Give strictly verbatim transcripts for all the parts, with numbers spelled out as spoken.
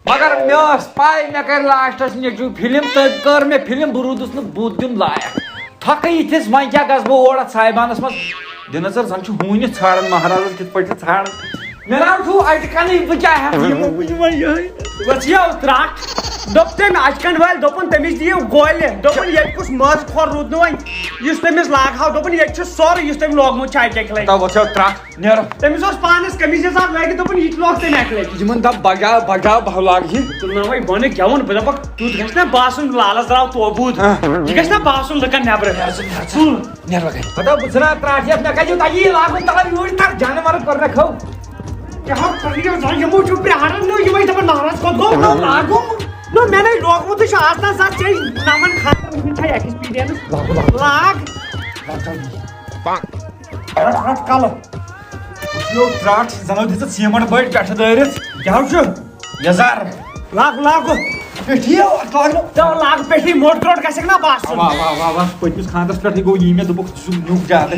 مگر مےٚ ٲس پَے، مےٚ کَرِ لاسٹَس نیٚچوٗ فِلم، تٔمۍ کٔر مےٚ فِلم، بہٕ روٗدُس نہٕ بُتھ دیُن لایق۔ تھۄکہٕ یِتھِس، وۄنۍ کیٛاہ گژھٕ بہٕ اور اَتھ صاحبانَس منٛز؟ دِنہٕ ژٕ، زَن چھُ ہوٗنہِ ژھانٛڈان، مہرازَس کِتھ پٲٹھۍ چھِ ژھانٛڈان؟ مےٚ ناو چھُو اَٹہِ کَنٕے، بہٕ کیٛاہ ہٮ۪مہٕ یِمَن؟ بہٕ چھُ وۄنۍ یِہوٚے۔ بہٕ ژھیوٚو ترٛٹھ۔ دوٚپ تٔمۍ اَچھِ کَنہِ وٲلۍ، دوٚپُن تٔمِس دِیِو گولہِ۔ دوٚپُن ییٚتہِ کُس مٲرٕ کھۄر روٗد نہٕ وۄنۍ، یُس تٔمِس لاگہٕ ہاو؟ دوٚپُن ییٚتہِ چھُ سورُے، یُس تٔمۍ لوگمُت چھُ اَکہِ اَکہِ لَٹہِ۔ تَو وۄتھ، ژھیوٚو ترٛٹھ۔ نیرو۔ تٔمِس اوس پانس قمیٖض یزار لٲگِتھ، دوٚپُن، "یہِ تہِ لوگ تٔمۍ اَکہِ لَٹہِ۔" یِمن دَپ، "بجاو، بجاو، بہٕ لاگہٕ یہِ۔" تُلناوَے بۄنہٕ گٮ۪وُن، بہٕ دَپَکھ، تیُتھ گژھِ نہ باسُن لالَس درٛاو توبوٗد۔ ہاں۔ یہِ گژھِ نہ باسُن لُکن نٮ۪برٕ۔ ژٕ ژٕ نیر وۄنۍ۔ پتہٕ بہٕ ژھٕنان ترٛٹھ یَتھ، مےٚ کَتہِ یوٗتاہ یی لاگُن، تَلہٕ یوٗرۍ تَل جانہٕ وَرٕ کوٚر مےٚ کھو۔ کیٛاہ ہو کٔرِو زَن، یِمو چھُ پرٛاران، نہ یِمَے دَپان، "مہراز کوٚت گوٚو؟" نہ لاگُن۔ نہ مےٚ نَے لوگمُت چھُ آز تام زانٛہہ، ژےٚ نَمَن خانٛدرَن ہُنٛد چھا experience؟ لاگو، لاگو۔ لاگ۔ لاگ جلدی۔ رٹ، رٹ کلہٕ۔ وٕچھِو، ترٛٹھ، زَن ٲس دِژٕتھ سیٖمَٹھ بٔٹۍ پٮ۪ٹھٕ دٲرِتھ۔ کیٛاہ حظ چھُ؟ یَزار۔ Log, log. پیٚٹھی، اَتھ لاگ نہٕ۔ تو لاگ پیٚٹھی، موٚٹ ترٛوٹ گژھٮ۪کھ نہ باسُن۔ واہ، واہ، واہ، واہ۔ پٔتمِس خانٛدرَس پٮ۪ٹھٕے گوٚو یی مےٚ، دوٚپُکھ، ژٕ چھُکھ نیُک زیادَے۔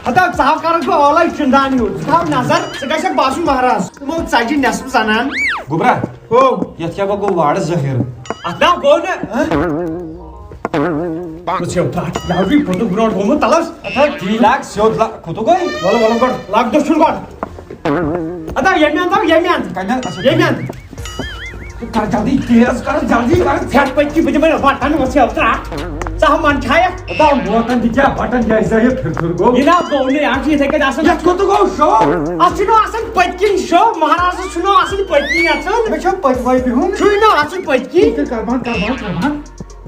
ہتا، ژٕ ہاو کَرَکھ بہٕ اولَے چِندان ہیوٗ۔ ژٕ تھاو نظر، ژٕ گژھٮ۪کھ باسُن مہراز۔ تِمو ژَجہِ نٮ۪صٕف زَنان۔ گوٚبرا۔ ہو۔ یَتھ کیٛاہ گوٚو وارٕ زٲہِر؟ اَتھ ناو گوٚو نہٕ۔ ہہ؟ ژٕ ژھیو ترٛٹھ، یہِ حظ چھُے پھُٹُک برونٛٹھ گوٚمُت تَلَس۔ اَتھ حظ تی لاگ سیوٚد لا-، کھوٚتُکھ وۄنۍ۔ وَلہٕ، وَلہٕ گۄڈٕ، لاگ دٔچھُن گۄڈٕ۔ اَدا ییٚمہِ اَندٕ، ییٚمہِ اَندٕ۔ کَمہِ اَندٕ؟ اَچھا، ییٚمہِ اَندٕ۔ ژٕ کَر جلدی، تیز کَر، جلدی کَر، ژھٮ۪ٹ پٔتۍ کِنۍ، بہٕ دِمَے بَٹَن، وۄنۍ ژھیو ترٛٹھ۔ ژٕ ہا منٛدچھایَکھ۔ اَدا موتَن تہِ کیٛاہ بَٹَن، یہِ آسہِ زٲہِر پھِرتھُر گوٚو۔ یہِ نہ حظ گوٚو نہٕ، یہِ حظ چھُ یِتھَے کَنۍ آسان۔ یَتھ کوٚت گوٚو شو؟ اَتھ چھُنہٕ آسان پٔتۍ کِنۍ شو، مہرازَس چھُنہٕ آسان پٔتۍ کِنۍ اَژُن۔ مےٚ چھُ پٔتۍ وَے بِہُن۔ چھُے نہٕ اَژُن پٔتۍ کِنۍ۔ تیٚلہِ کَربان، کَربان، کَربان۔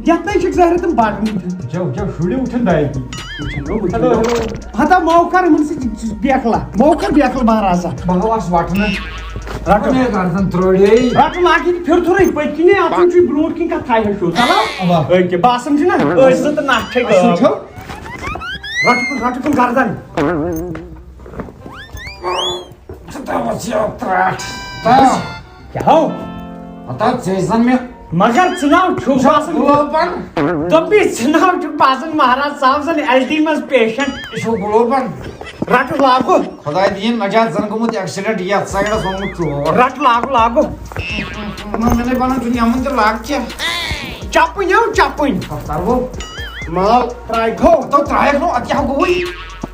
یتھ نَے چھِکھ ظٲہِر تِم بَٹنٕے تہِ۔ جاو، جاو، شُرۍ وٕچھِن دایہِ تہِ۔ وٕچھِن نہٕ، وٕچھِن ہَتو، نہٕ۔ ہَتو موکَر یِمَن سۭتۍ بیکھلا، موکَر بیکھلا مہرازا۔ بہٕ ہا آسہٕ وَٹنہٕ۔ رَٹُن۔ مےٚ گردن ترٛوڑے۔ رَٹُن لاگہِ پھِرتھُرٕے پٔتۍ کِنی، اَتھ چھُے برٛونٛٹھ کِنۍ کَتھ تھایہِ ہیوٚچھو۔ چلو؟ اَوا۔ أکہِ باسان چھُنہ، أسۍ زٕ تہٕ نَکھ چھے اَسہِ گٲو۔ وٕچھو۔ رَٹُکُن، رَٹُکُن گردن۔ ژٕ ترٛاوَتھ یہِ ترٛٹھ۔ ترٛٹھ۔ کیٛاہ ہو؟ ہتا ژےٚ زن مےٚ مگر ژٕ ناو چھُکھ باسان گلوبن۔ دوٚپمَے ژٕ ناو چھُکھ باسان مہراز صاحب زن ایل ڈی منٛز پیشنٹ۔ یہِ چھُ گلوبن۔ رٹہٕ لاگو۔ خداے دِیِن نجات زن گوٚمُت ایکسیڈنٹ یتھ سایڈس اوٚنمُت چور۔ رٹہٕ لاگو لاگو۔ نہ مےٚ نے بنان چھُنہٕ یمن تہِ لاگ کینٛہہ۔ چپٕنۍ ہو چپٕنۍ۔ تتھ ترو۔ مال ترٛایکھو۔ تو ترٛایکھ نہٕ اتھ کیٛاہ گوٚوُے؟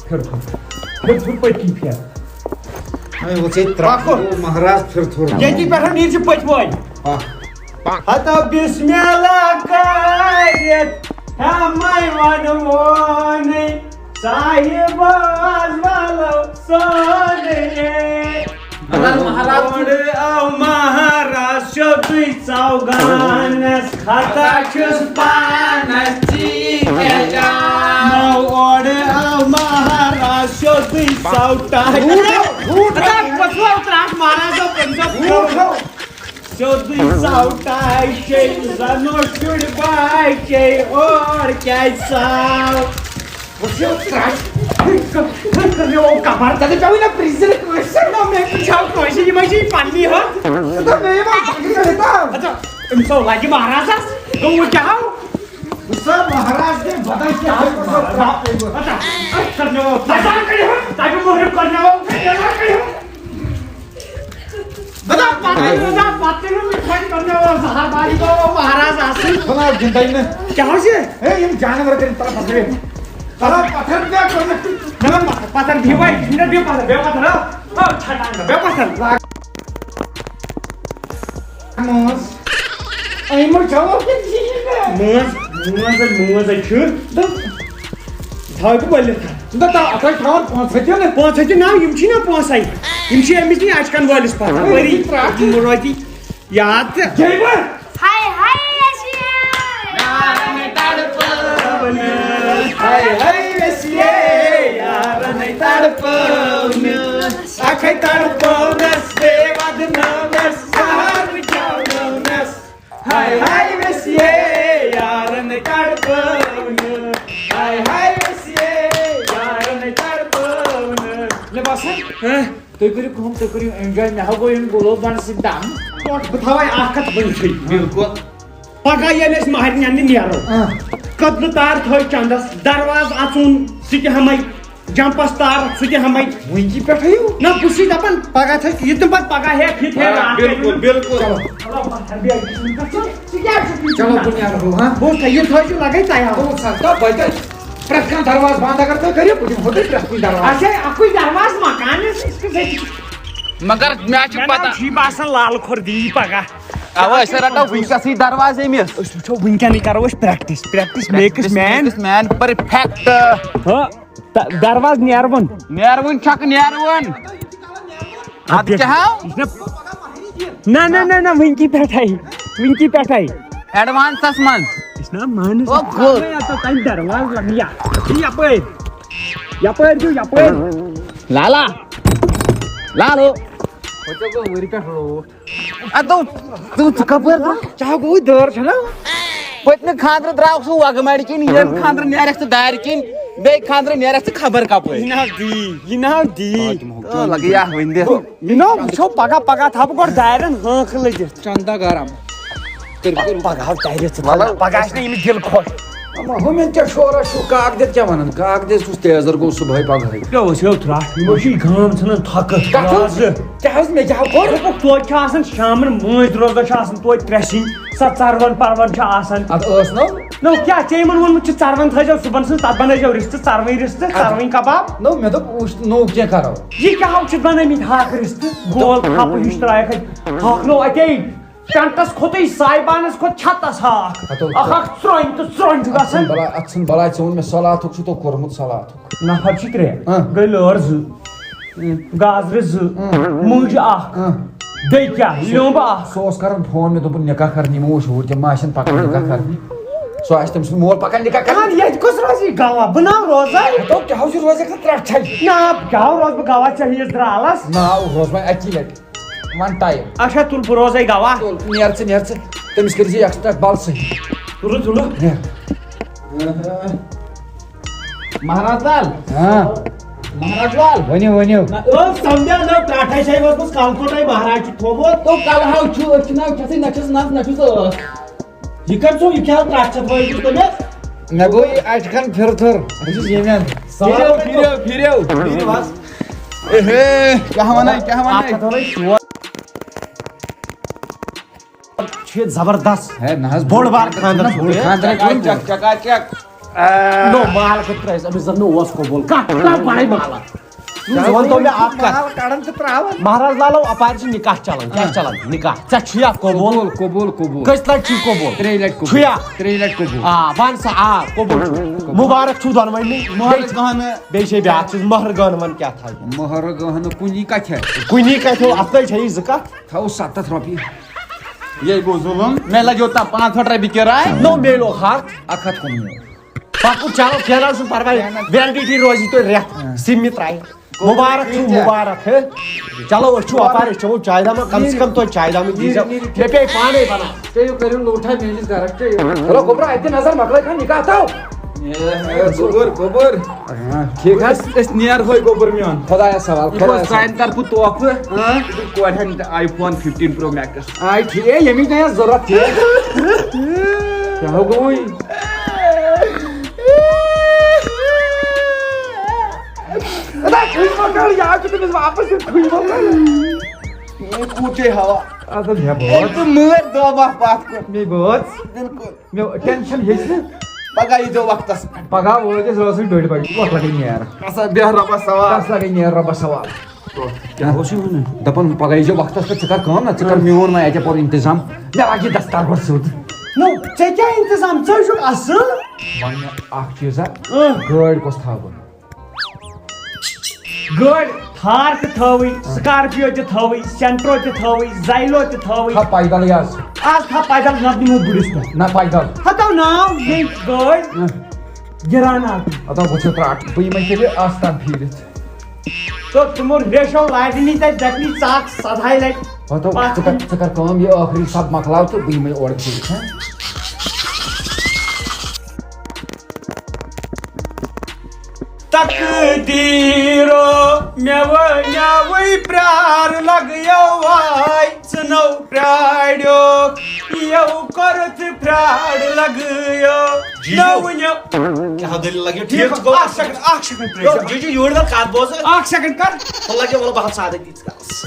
پھر پھر۔ پھر پھر پٔتۍ کِنۍ پھر۔ ہے، وۄنۍ ژےٚ ترٛٹھ پکو۔ گوٚو مہراز پھِرتھُر۔ ییٚتی پٮ۪ٹھ نیٖر ژٕ پٔتۍ وٲے۔ پکھ۔ ہتا بسم اللہ کٔرِتھ ہٮ۪مَے وَنونے صاحب از وَلو سورُے۔ مگر مہراز اورٕ آو مہراز سیوٚدُے ژاوگانس۔ خطا چھُس پانس ژیٖرۍ کیٛاہ جان۔ نو اورٕ آو مہراز سیوٚدُے ژاوٹاے۔ Root, Root. خطا پتہٕ ووت راتھ مہرازو پٔتۍ دۄہ۔ روٗٹھ۔ سیوٚدُے ژاوٹاے چھے زنو شُرۍ باے چھے اور کیٛازِ ژاو؟ وٕچھِو، ترٛٹھ۔ مےٚ اوٚن کمر، تَتہِ پیوٚوُے نہ پرٛزِ کٲنٛسہِ۔ نہ، مےٚ پرٛژھیو کٲنٛسہِ، یِم حظ چھِ پننی ہو۔ تہٕ مےٚ یِم حظ پننی کٔرِتھ آو۔ اچھا، أمِس آو لگہِ مہرازس، گوٚو وۄنۍ کیٛاہ آو؟ وٕچھ سا، مہراز تہِ بدل کیٛاہ آو؟ اچھا، اچھا، کٔرِو، تۄہہِ چھُو مۄہریو کٔرِو۔ بہٕ دَپہٕ پَتہٕ، بہٕ دَپہٕ پَتہٕ تہِ نہٕ، مےٚ چھَنہٕ پَتہٕ مےٚ اوس زَہر باری دۄہ مہراز آسٕنۍ۔ بہٕ نہ گِنٛدَے نہٕ۔ کیٛاہ حظ یہِ؟ ہے، یِم جانوَر کٔرِتھ تَلہٕ پَتھرِ۔ تَلہٕ پَتھر کیٛاہ کٔرِتھ؟ مےٚ وَن پَتھر، پَتھر بِہِو وۄنۍ، مےٚ بِہِو پَتھر، بِہِو پَتھر، آ، آ، ژھَٹان، بِہِو پَتھر۔ مٲنٛز۔ أمۍ ما کھیوٚو کِنہٕ کِہیٖنۍ نہٕ؟ مٲنٛز، مٲنٛز، مٲنٛز ہے چھِ۔ دوٚپ، تھاو بہٕ ؤلِتھ۔ نہ، تَلہٕ اَتھ ہے تھاوان پانٛژھ ہَتہِ نہٕ۔ پانٛژھ ہَتہِ نا، یِم چھی نا پونٛسَے۔ یِم چھِ أمِس نِش اَچھکَن وٲلِس پَتہٕ۔ ہے، ؤری یہِ ترٛٹھ۔ یِم روزِ یاد تہٕ۔ گٔے وۄنۍ؟ ہاے ہاے، اَسہِ یار۔ یارَن تڑپٲونس۔ ہاے ہاے، اَسہِ یے یارَن تڑپٲونس۔ اَکھَے تڑپٲونس، بیٚیہِ وَدنٲونس، زَہر چاونٲونس۔ ہاے ہاے ویسیے یارن تڑپٲونہٕ، ہاے ہاے ویسیے یارن تڑپٲونہٕ۔ مےٚ باسان، ہہ؟ تُہۍ کٔرِو کٲم، تُہۍ کٔرِو enjoy، مےٚ ہا گوٚو ییٚمہِ گُلو بنہٕ سۭتۍ دم۔ ٹوٹھ، بہٕ تھاوَے اَکھ کَتھ ؤنِتھٕے۔ بِلکُل۔ پگاہ ییٚلہِ أسۍ مہرِنہِ اَننہِ نیرو، آ۔ کٔدلہٕ تار تھٲوۍ چندس، دروازٕ اَژُن سُہ تہِ ہَمے۔ جمپس تار سُہ تہِ ہمے۔ وٕنکی پٮ۪ٹھٕے یِو۔ نہ، بہٕ چھُس دپان، پگاہ تھٲے یہِ تِم پتہٕ پگاہ ہٮ۪تھ یہِ تھٲے آ، راتھ بِلکُل، پٮ۪ٹھ۔ بِلکُل۔ چلو، بہٕ ہٮ۪مہٕ بیٚیہِ أکِس مِنٹَس۔ ژٕ، ژٕ کیٛازِ چھُکھ یہِ چلو، چُنان؟ بہٕ نیرٕ ہُہ، ہا؟ بہٕ تھٲے، یہِ تھٲے چھُ لگے تیار۔ بہٕ وٕچھٕ ہا، تہٕ بہٕ تہِ، پرٛٮ۪تھ کانٛہہ دروازٕ بنٛد اگر تُہۍ کٔرِو، بہٕ دِمہو تۄہہِ پرٛٮ۪تھ کُنہِ دروازٕ۔ اچھا، اَکُے دروازٕ مکانس، أسۍ کِتھ ہیٚکہِ؟ مگر مےٚ چھُ مےٚ پتہ۔ ناو چھُ یہِ باسان لال خور دی پگاہ۔ اوا، أسۍ رٹو وٕنکیٚسٕے دروازٕ أمِس۔ أسۍ وٕچھو وٕنکیٚنٕے کرو أسۍ practice۔ Practice makes man۔ Practice makes man perfect۔ ہاں۔ تہٕ دروازٕ نیرٕ وۄنۍ۔ نیرٕ وۄنۍ چھکھ نیرٕ وۄنۍ۔ اَدٕ اَدٕ کیٛاہ؟ کیٛاہ ہاو؟ یہِ چھُنہ، نہ، نہ، نہ، نہ، وٕنکی پٮ۪ٹھَے، وٕنکی پٮ۪ٹھَے۔ Advance منٛز۔ یہِ چھُنہ مانس او، گوٚو۔ اَتھ تَتہِ دروازٕ لَگہِ۔ یَپٲرۍ، یَپٲرۍ چھُ، یَپٲرۍ۔ لالا، لالو۔ اَدٕ دوٚپ، دوٚپ، ژٕ کَپٲرۍ درٛاو؟ چاہو گوٚو دٲر چھَنا؟ پٔتمہِ خانٛدرٕ درٛاوکھ ژٕ وۄگہٕ مَرِ کِنۍ، ییٚمہِ خانٛدرٕ نیرَکھ ژٕ دارِ کِنۍ، بیٚیہِ خانٛدرٕ نیرَکھ ژٕ خبر کَپٲرۍ۔ یہِ نہ حظ دی، یہِ نہ حظ دی۔ آ، تِم ہو تہٕ لَگہٕ یہِ اَتھ وٕنہِ دِتھ۔ یہِ نہ حظ وٕچھو پَگاہ، پَگاہ تھاوٕ بہٕ گۄڈٕ دارٮ۪ن ہٲنٛکھ لٔگِتھ۔ چندا گرم۔ پَگاہ حظ دارِ ژٕ، وَلہٕ۔ پَگاہ آسہِ نہٕ ییٚمِس دِل خۄش۔ اما ہُمٮ۪ن کیٛاہ شورا چھُ، کاکدِ کیٛاہ وَنان؟ کاکدِ چھُس تیزر گوٚو صُبحٲے پَگہٕے۔ کیٛاہ اوس یہِ ترٛٹھ؟ یِمو چھِ یہِ گام ژھٕنان تھۄکَس۔ کَتھ حظ؟ رازٕ۔ کیٛاہ حظ، مےٚ کیٛاہ کوٚر؟ دوٚپُکھ، توتہِ چھِ آسان شامَن مٲنٛزۍ روزدار چھِ آسان توتہِ ترٛےٚ سِنۍ، سۄ ژَروَن پَروَن چھِ آسان۔ اَدٕ ٲس نہٕ؟ نو کیٛاہ، ژےٚ یِمَن ووٚنمُت چھُ ژَروَن تھٲیزیو صُبحَن سٕنٛز، تَتھ بَنٲیزیو رِستہٕ، ژَروٕنۍ رِستہٕ، اَدٕ ژَروٕنۍ کَباب۔ نو، مےٚ دوٚپ، وٕچھ، نوٚو کینٛہہ کَرو۔ یہِ کیٛاہ ہاو چھُکھ بَنٲومٕتۍ ہاکھ رِستہٕ؟ گول تھَپہٕ ہِش ترٛایَکھ اَتہِ۔ ہاکھ نوٚو اَتے۔ ٹنٹس کھوٚتُے سایبانس کھوٚت چھتس ہاکھ۔ ہتو اکھ اکھ ژرٛۄنۍ تہٕ ژرٛۄنۍ چھُ اَتھ ژھٕن گژھان۔ بلا-، اَتھ ژھٕن بلاے، ژےٚ ووٚن مےٚ سلاتُک چھُ تو کوٚرمُت سلاتُک۔ نفر چھِ ترٛےٚ۔ اۭں۔ گٔے لٲر زٕ۔ اۭں۔ گازرِ زٕ۔ اۭں۔ مُج اکھ۔ اۭں۔ بیٚیہِ کیٛاہ؟ لیوٚمب اکھ۔ سُہ اوس کران فون، مےٚ دوٚپُن نکاح کرنہِ، یِمو وٕچھ ہُر تہِ ما آسن پکان نکاح کرنہِ۔ سُہ آسہِ تٔمۍ سُنٛد مول پکان نکاح کرنہِ۔ اہن، ییٚتہِ کُس روزِ یہِ گواہ؟ بہٕ ناو روزان۔ ہتو کیٛاہ حظ چھُ روزان ترٛٹھ چھلہِ؟ نہ، کیٛاہ روزٕ بہٕ گواہ ژےٚ ہِوِس درالس؟ ناو روز وۄنۍ اکی لٹہِ۔ وَن ٹایم۔ اچھا، تُل بہٕ روزَے گواہ۔ تُل، نیر ژٕ، نیر ژٕ۔ تٔمِس کٔرۍ زِ یَکھ سۭتۍ اَکھ بَل صحیح۔ تُلُو، تُلُو۔ نیر۔ مہراز لال۔ ہاں۔ مہراز لال۔ ؤنِو، ؤنِو۔ نہ، ٲس سمجھا نہ، ٹاٹھا چھے وٲژمٕژ کَل کوٹے، مہراز چھُ تھوٚومُت۔ تو کَلہٕ ہاو چھُ، أسۍ چھِ نہ وٕچھَتھٕے، نہ چھِس نَس، نہ چھُس ٲس۔ یہِ کٔمۍ سُنٛد، یہِ کیٛاہ ترٛٹھ چھَتھ وٲلۍ چھُس تٔمِس؟ مےٚ گوٚو یہِ اَچھِ کھَن پھِرٕ تھٕر۔ بہٕ چھُس ییٚمٮ۪ن۔ پھِرِو، پھِرِو، پھِرِو۔ پھِرِو حظ۔ اے ہے، کیٛاہ وَنَے، کیٛاہ وَنَے؟ اَتھ ہَتھ وَنَے شور۔ چھُ ییٚتہِ زبردست۔ ہے، نہ حظ، بوٚڑ بار خانٛدر چھُ بوٚڑ ییٚتہِ۔ خانٛدر ہے، چھُ۔ چک، چک، چک، چک۔ نو، مال کتھ ترٛٲیِس؟ أمِس زن نہٕ اوس قبول۔ کتھ ترٛاو بڑے مالس؟ ژٕ وَن تو مےٚ اکھ کتھ۔ مال کڑان تہٕ ترٛاوان۔ مہراز لالو، اپارِ چھُ نکاح چلان۔ کیٛاہ آ۔ چلان؟ نکاح۔ ژےٚ چھُیا قبول؟ قبول، قبول، قبول۔ کٔژِ لٹہِ چھُے قبول؟ ترٛیٚیہِ لٹہِ قبول۔ چھُیا؟ ترٛیٚیہِ لٹہِ قبول۔ آ، وَن سا، آ، قبول چھُ۔ قبول۔ مُبارک چھُو دۄنوٕنی۔ مہرٕز گہنہٕ۔ بیٚیہِ چھے بیٛاکھ چیٖز، مہرٕ گہنہٕ وَن کیٛاہ تھاوِ؟ مہرٕ گہنہٕ کُنی کتھِ۔ کُنی کتھِ ہو، اَتھ تہِ چھے یہِ زٕ کتھ۔ تھاو ستتھ رۄپیہِ۔ یے گوٚو ظُلُم۔ مےٚ لَگیو تَتھ پانٛژھ ہَتھ رۄپیہِ کِراے۔ نو، میلیو حق۔ اَکھ ہَتھ کُنوُہ۔ پَکُن، چلو، کینٛہہ نہ حظ چھُنہٕ پَرواے۔ کینٛہہ نہ۔ ویلڈِٹی روزی تۄہہِ رٮ۪تھ۔ اۭں۔ سِمہِ ترٛایہِ۔ مُبارک چھُو، مُبارک، ہے۔ چلو، أسۍ چھِو اَپارِ، أسۍ چٮ۪مو چایہِ دامہ، کم سے کم توتہِ چایہِ دامہ دیٖزیو۔ مےٚ پیٚیہِ پانے بَناوُن۔ چیٚیِو، کٔرِو لوٹھا میٲنِس گرس، چیٚیِو۔ چلو، گوٚبرا، اَتہِ نظر مۄکلٲے کھا نِکاح تھاو۔ اے، اے، گوٚبُر، گوٚبُر۔ آ، ٹھیٖک حظ۔ أسۍ، أسۍ نیرہوے گوٚبُر میون۔ خۄدایَس حوالہٕ، یہِ گوٚو خۄدایَس سانہِ حوالہٕ۔ طرفہٕ تحفہٕ۔ آ۔ کورِ ہُنٛد I phone fifteen Pro Max۔ آ، ٹھیٖک، ییٚمِچ نہٕ اَسہِ ضوٚرَتھ چھِ۔ کیٛاہ گوٚوُے؟ ادا، کھُے مۄکل، یا چھُ تٔمِس واپس یُن، کھُے مۄکل۔ اے، کوٗتے ہوا۔ اَدٕ مےٚ بوز۔ اے، ژٕ مٲرۍ دۄہ وَتھ پَتھ کُن۔ مےٚ بوز۔ بِلکُل۔ مےٚ ٹینشن ہیٚچھ نہٕ۔ پگاہ ییٖزیو وقتس پٮ۪ٹھ۔ پگاہ وٲتۍ أسۍ رٲژ سٕنٛدۍ ڈوٚڈِ بجہِ، وۄتھ لگے نیر۔ ہسا بیٚہہ رۄبس حوال۔ تس لگے نیر رۄبس حوال۔ کیٛاہ اوس یہِ ونان؟ دپان پگاہ ییٖزیو وقتس پٮ۪ٹھ، ژٕ کر کٲم نا، ژٕ کر میون وۄنۍ اتہِ اپور انتظام، مےٚ لاگہِ دستار گۄڈٕ سیوٚد۔ نو، ژےٚ کیٛاہ انتظام؟ ژٕ ہے چھُکھ اصٕل۔ ون مےٚ اکھ چیٖزا، اۭں۔ گٲڑۍ کۄس تھاوٕ بہٕ؟ گٲڑۍ تھار تہِ تھٲوٕے، سکارپیو تہِ تھٲوٕے، سینٹرو تہِ تھٲوٕے، زایلو تہِ تھٲوٕے۔ تھا پیدل یز۔ آز تھا پیدل نتہٕ نِمو بُڈِس پٮ۪ٹھ۔ نہ پیدل۔ ہتو ناو ییٚمۍ گٲڑۍ۔ اہ۔ گِران آو۔ ہتو وٕچھِو ترٛٹھ، بہٕ یِمے تیٚلہِ آستان پھیٖرِتھ۔ تہٕ تِمو ریشو لاجنی تتہِ دپنی ژاکھ سدہاے لٹہِ۔ ہتو پتھ ژٕ کر، کُن۔ ژٕ کر کٲم، یہِ ٲخری سب مۄکلاو تہٕ بہٕ یِمے اورٕ پھیٖرِتھ، ہہ؟ تقدیرو مےٚ ونیاوٕے پرٛار لگیو واے، ژٕ نو پرٛاریوکھ، یو کوٚرُتھ پرٛار لگیو۔ جی نہ جی۔ ؤنِو۔ کیٛاہ دٔلیٖل لگیو؟ ٹھیٖک ٹھیٖک چھُ، گوٚو؟ اَکھ second، اَکھ second، please۔ یو، جی جی، یوٗرۍ وَل کَتھ بوز۔ اَکھ second کر۔ تہٕ لگیو، وَلہٕ بہٕ ہَل سادٕ تیٖتِس کالَس۔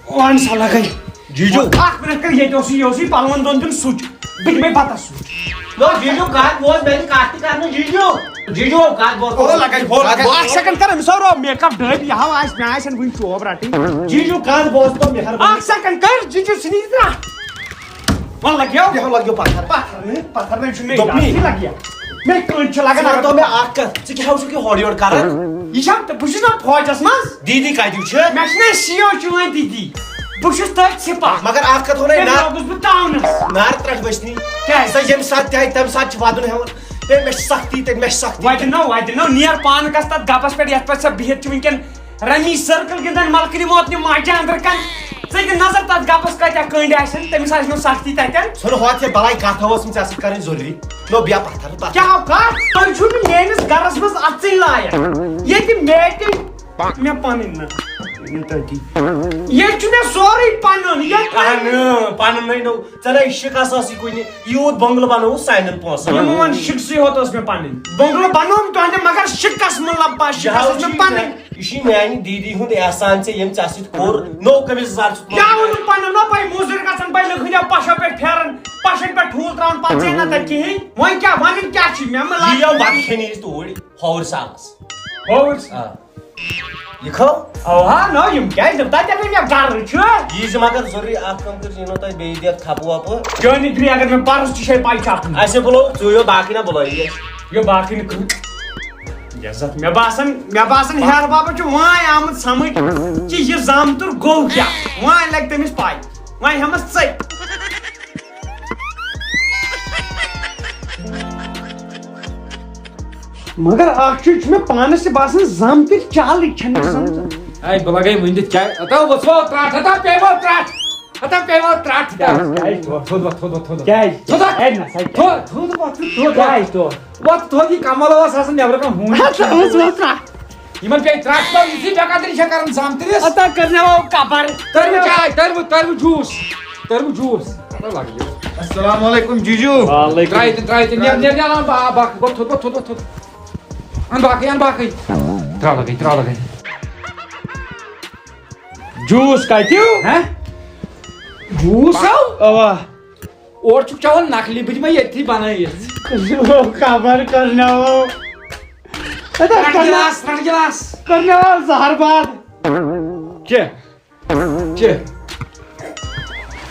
وَن سا لگے۔ جی جی۔ اَکھ minute کر، ییٚتہِ اوسُے، یہِ اوسُے پَلوَن دۄن دیُن switch۔ بہٕ دِمَے پَتَس switch۔ نو، جی جی، کَتھ بوز، مےٚ چھِ کَتھ تہِ کَرنہِ، جی جی۔ جی جی، کَتھ بوز۔ او لگے، ہو لگے۔ اَکھ second کر، أمِس ہاو رو makeup ڈٲپۍ، یہِ ہاو آسہِ، مےٚ آسن وٕنہِ چوب رَٹٕنۍ۔ جی جی، کَتھ بوز تو مےٚ ہر۔ اَکھ second کر، جی جی، ژٕ نی ترٛٹھ۔ وۄنۍ لگیو؟ یہِ ہا لگیو پتھر۔ پتھر نہٕ، پتھر نَے چھُنہٕ مےٚ دَگ۔ یہِ لگہِ۔ مےٚ کٔنۍ چھِ لگان۔ ژٕ وَن تو مےٚ اکھ کتھ، ژٕ کیٛاہ ہاو چھُکھ یہِ ہورٕ یورٕ کران؟ یہِ چھا، بہٕ چھُس نا فوجس منٛز۔ دیٖدی کتہِ چھِ؟ مےٚ چھُنہٕ سِیو چٲنۍ دیٖدی۔ بہٕ چھُس تٔتھۍ سِپاہ۔ مگر اکھ کتھ وَنے تَمہِ نا۔ دۄہ گوٚژھ بہٕ تاونس۔ نار ترٛٹھ بٔچھنی۔ کیٛازِ؟ سۄ ییٚمہِ ساتہٕ تہِ آیہِ، تَمہِ ساتہٕ چھِ ودُن ہٮ۪وان۔ ہے، مےٚ چھِ سختی تَتہِ، مےٚ چھِ سختی وَتہِ تَتہِ۔ نو، وَتہِ نو، نیر پانہٕ گژھ تَتھ گپس پٮ۪ٹھ، یَتھ پٮ۪ٹھ ژےٚ بِہِتھ چھِ وٕنکٮ۪ن۔ رمی circle گِنٛدان ملکنہِ موتنہِ ماجہِ اندر کن۔ ژٕ دِ نظر تتھ گپس کۭتیاہ کٔنڈۍ آسن، تٔمِس آسہِ نہٕ سختی تتٮ۪ن۔ ژھٕن ہۄتھ یہِ بلاے کتھ ٲس نہٕ ژےٚ سۭتۍ کرٕنۍ ضروٗری۔ نو بیا پتھر، پتھر۔ کیٛاہ کتھ؟ تُہۍ چھِو نہٕ میٲنِس گرس منٛز اژٕنۍ لایق۔ ییٚتہِ میٹِنگ مےٚ پنٕنۍ نہ۔ ییٚتہِ چھُ مےٚ سورُے پنُن۔ ییٚتہِ اہن، پنُن نَے نو۔ ژےٚ نَے شِکس ٲسٕے کُنہِ۔ یوٗت بنگلہٕ بنووُتھ سانٮ۪ن پونٛسن۔ یِمن شِکسٕے ہوت ٲس مےٚ پنٕنۍ۔ بنگلہٕ بنووُم تُہنٛدِ مگر شِکس مطلب پا شِکس ٲس مےٚ پنٕنۍ۔ یہِ چھُے میانہِ دیٖدی ہُنٛد احسان ژےٚ، ییٚمۍ ژےٚ سۭتۍ کوٚر۔ نوٚو قمیٖض یَزار چھُ تُلمُت۔ کیٛاہ ووٚنُم پنُن؟ نہ پَے، موٚزوٗرۍ گژھن پَے، لُکہٕ ہٕنٛدیو پَشو پٮ۪ٹھ پھیران، پَشَن پٮ۪ٹھ ٹھوٗل ترٛاوان، پَتہٕ ژےٚ نہ تَتہِ کِہیٖنۍ۔ وۄنۍ کیٛاہ وَنٕنۍ کیٛاہ چھُ؟ مےٚ مہ یہِ لَگ یِیو بَتہٕ کھیٚنہِ یِتھ توٗرۍ، ہورٕ سالَس۔ ہورٕ؟ آ۔ یہِ کھو؟ اَوا، نہ، یِم کیٛازِ دِم تَتہِ ییٚلہِ مےٚ گَرٕ چھُ؟ یہِ زِ مگر ضروٗری اَکھ کٲم کٔرۍ زِ، یِنو تۄہہِ بیٚیہِ دِتھ تھَپہٕ وَپہٕ۔ چٲنی گرٛی اگر مےٚ پَرُس تہِ چھے پَے چھِ اَتھ منٛز۔ اَسے بُلوو، ژٕ یو باقٕے نہ بُلٲیی اَسہِ۔ یہِ باقٕے نہٕ کٕہٕنۍ۔ عزت۔ مےٚ باسان، مےٚ باسان ہیہر بابا چھُ وٲنۍ آمُت سمجھ کہِ یہِ زامتُر گوٚو کیٛاہ۔ وٲنۍ لگہِ تٔمِس پَے۔ وۄنۍ ہٮ۪مس ژٔٹۍ۔ مگر اکھ چیٖز چھُ مےٚ پانس تہِ باسان، زامتٕرۍ چالٕے چھَنہٕ مےٚ سمجھان۔ اے، بہٕ لگے وٕنہِ تہِ چاے۔ ہتا وٕژھو ترٛٹھ، ہتا پیٚیہِ وۄنۍ ترٛٹھ۔ ہتا پیٚیہِ وۄنۍ ترٛٹھ۔ کیٛازِ؟ کیٛازِ؟ تھوٚد وۄتھ، تھوٚد وۄتھ، تھوٚد وۄتھ۔ کیٛازِ؟ تھوٚد وۄتھ۔ اے، نہ سا، کیٛازِ؟ تھوٚد، تھوٚد وۄتھ، تھوٚد وۄتھ۔ کیٛازِ تھوٚد؟ وۄتھ تھوٚد، یہِ کمل اوس آسان نٮ۪برٕ کَنہِ ہوٗنۍ۔ ہتا وٕژھو ترٛٹھ۔ یِمن پیٚیہِ ترٛٹھ، تو یُتھُے بے قدری چھےٚ کران زامتٕرِس۔ ہتا کٔرناوو کبر۔ تٔرِو چاے، تٔرِو، تٔرِو جوٗس۔ تٔرِو جوٗس۔ السلام علیکم جیجو۔ وعلیکم۔ ترٛایہِ تہِ، ترٛایہِ تہِ، نیر، نیر، نیر، اَن با-، باقٕے، گوٚو تھوٚد، گوٚو تھوٚد، گوٚو تھوٚد۔ اَن باقٕے، اَن باقٕے۔ ترٛاو لگے، ترٛاو لگے۔ جوٗس کتہِ؟ ہہ؟ جوٗس ہو؟ اوا۔ اورٕ چھُکھ چٮ۪وان نقلی، بہٕ دِمے ییٚتھی بنٲیِتھ۔ خبر کرناوو۔ ادا رٹ کرنا-، گلاس، رٹ گلاس۔ کرناوو زہر باد۔ چے۔ چے۔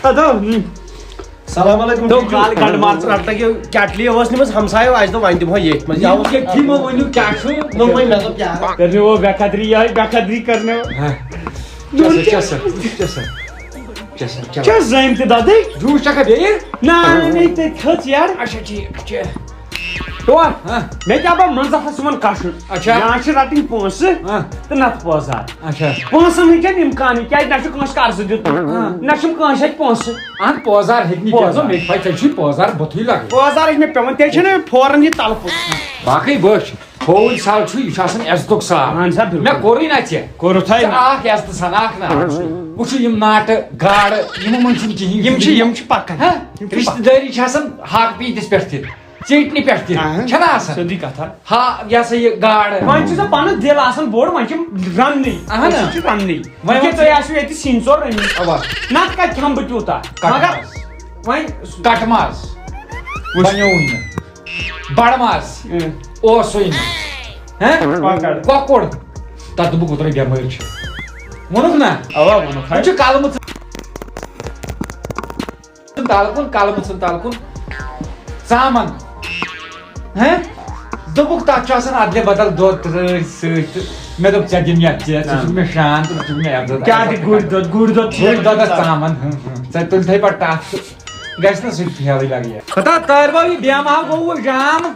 ادا، ہم۔ سلام علیکم تو جی۔ کال گنڈ مار ژٕ رٹ لگیو کیٹلی اوس نِمٕژ ہمسایو، اَسہِ دوٚپ وۄنۍ دِمہو ییٚتھۍ منٛز۔ یہِ یاوٕ ییٚتھی مہ ؤنِو کیٛاہ چھُ۔ نوٚمٕے مےٚ دوٚپ کیٛاہ۔ کرنہِ وہ بے قدری، یہِ بے قدری کرنہِ۔ ہہ۔ چےٚ سا، چےٚ سا، چےٚ سا۔ چےٚ سا، چےٚ۔ چےٚ زٲمۍ تہِ دۄدٕے؟ جوٗس چکھا بیٚیہِ؟ نہ، مےٚ تہِ کھٔژ یَڈ۔ اچھا، ٹھیٖک، چےٚ۔ ٹوٹھ۔ ہاں۔ مےٚ کیٛاہ بہٕ منٛزٕ ہسا چھُ یِمن کَشُن۔ اچھا۔ یا چھِ رَٹٕنۍ پونٛسہٕ ہاں۔ تہٕ نَتہٕ پوزار۔ اچھا۔ پونٛسَن ہٕنٛدۍ چھَنہٕ اِمکانٕے، کیٛازِ نہ چھُ کٲنٛسہِ قرضہٕ دیُتمُت، ہاں۔ نہ چھُم کٲنٛسہِ اَتھِ پونٛسہٕ۔ اَہَن پوزار ہیٚکہِ نہٕ کینٛہہ، پوزار۔ مےٚ چھِ پَے، ژےٚ چھُے پوزار بُتھٕے لَگان۔ پوزار ہیٚکہِ مےٚ پٮ۪وان، تیٚلہِ چھَنہٕ فوراً یہِ تَلہٕ پوٚت۔ باقٕے وٕچھ۔ کھووُر سَل چھُ، یہِ چھُ آسان عزتُک سَل۔ اہن سا، بِلکُل۔ مےٚ کوٚرُے نہ ژےٚ۔ کوٚرُتھ ہے ژٕ مےٚ۔ اَکھ عزتہٕ سَن، اَکھ نہ۔ وٕچھِو یِم ناٹہٕ، گاڈٕ، یِمو منٛز چھُنہٕ کِہیٖنۍ۔ یِم چھِ، یِم چھِ پَکان۔ ہہ؟ یِم چھِ رِشتہٕ پَکان۔ دٲری چھِ آسان حق پیٖنٛتِس پٮ۪ٹھ تہِ، ژیٚٹنہِ پٮ۪ٹھ تہِ۔ اہن۔ چھَنہ آسان؟ سیوٚدُے کَتھا۔ ہا، یہِ ہسا یہِ گاڈٕ۔ وۄنۍ چھُ سا پَنُن دِل آسان بوٚڑ، وۄنۍ چھِ رَننٕے۔ اہن۔ أسۍ چھِ رَننٕے۔ وۄنۍ وۄنۍ کیٛاہ وۄنۍ تۄہہِ آسِوٕ ییٚتہِ سِنۍ ژور رٔنِتھ۔ اَوا۔ نَتہٕ کَتہِ کھٮ۪مہٕ بہٕ تیوٗتاہ؟ کَٹہٕ مگر ماز۔ وۄنۍ کَٹہٕ ماز۔ وٕچھ۔ بَنیووُے نہٕ۔ بڑٕ ماز۔ اۭں۔ اوسُے نہٕ۔ ہہ؟ کۄکر۔ کۄکُر۔ تَتھ دوٚپُکھ اوترَے بٮ۪مٲرۍ چھِ۔ ووٚنُکھ نہ؟ اَوا ووٚنُکھ۔ وۄنۍ چھُ کَلہٕ مٕژ۔ تَلہٕ کُن، کَلہٕ مٕژ تَلہٕ کُن۔ ژامَن۔ ہہ؟ دوٚپُکھ تَتھ چھُ آسان اَدلہِ بدل دۄد ترٛٲوِتھ سۭتۍ تہٕ مےٚ دوٚپ ژےٚ دِمہٕ یَتھ ژےٚ، ژٕ چھُکھ مےٚ شان تہٕ ژٕ چھُکھ مےٚ عزت۔ کیٛاہ دِ گُرۍ دۄد، گُرۍ دۄد چھُ گُرۍ دۄدَس ژامَن۔ ہٕم، ہٕم۔ ژےٚ تُلتھَے پَتہٕ ٹَس تہٕ گژھِ نہ سُہ تہِ پھیلٕے لَگہِ۔ ہتا تارباو یہِ بیمار گوٚو جام۔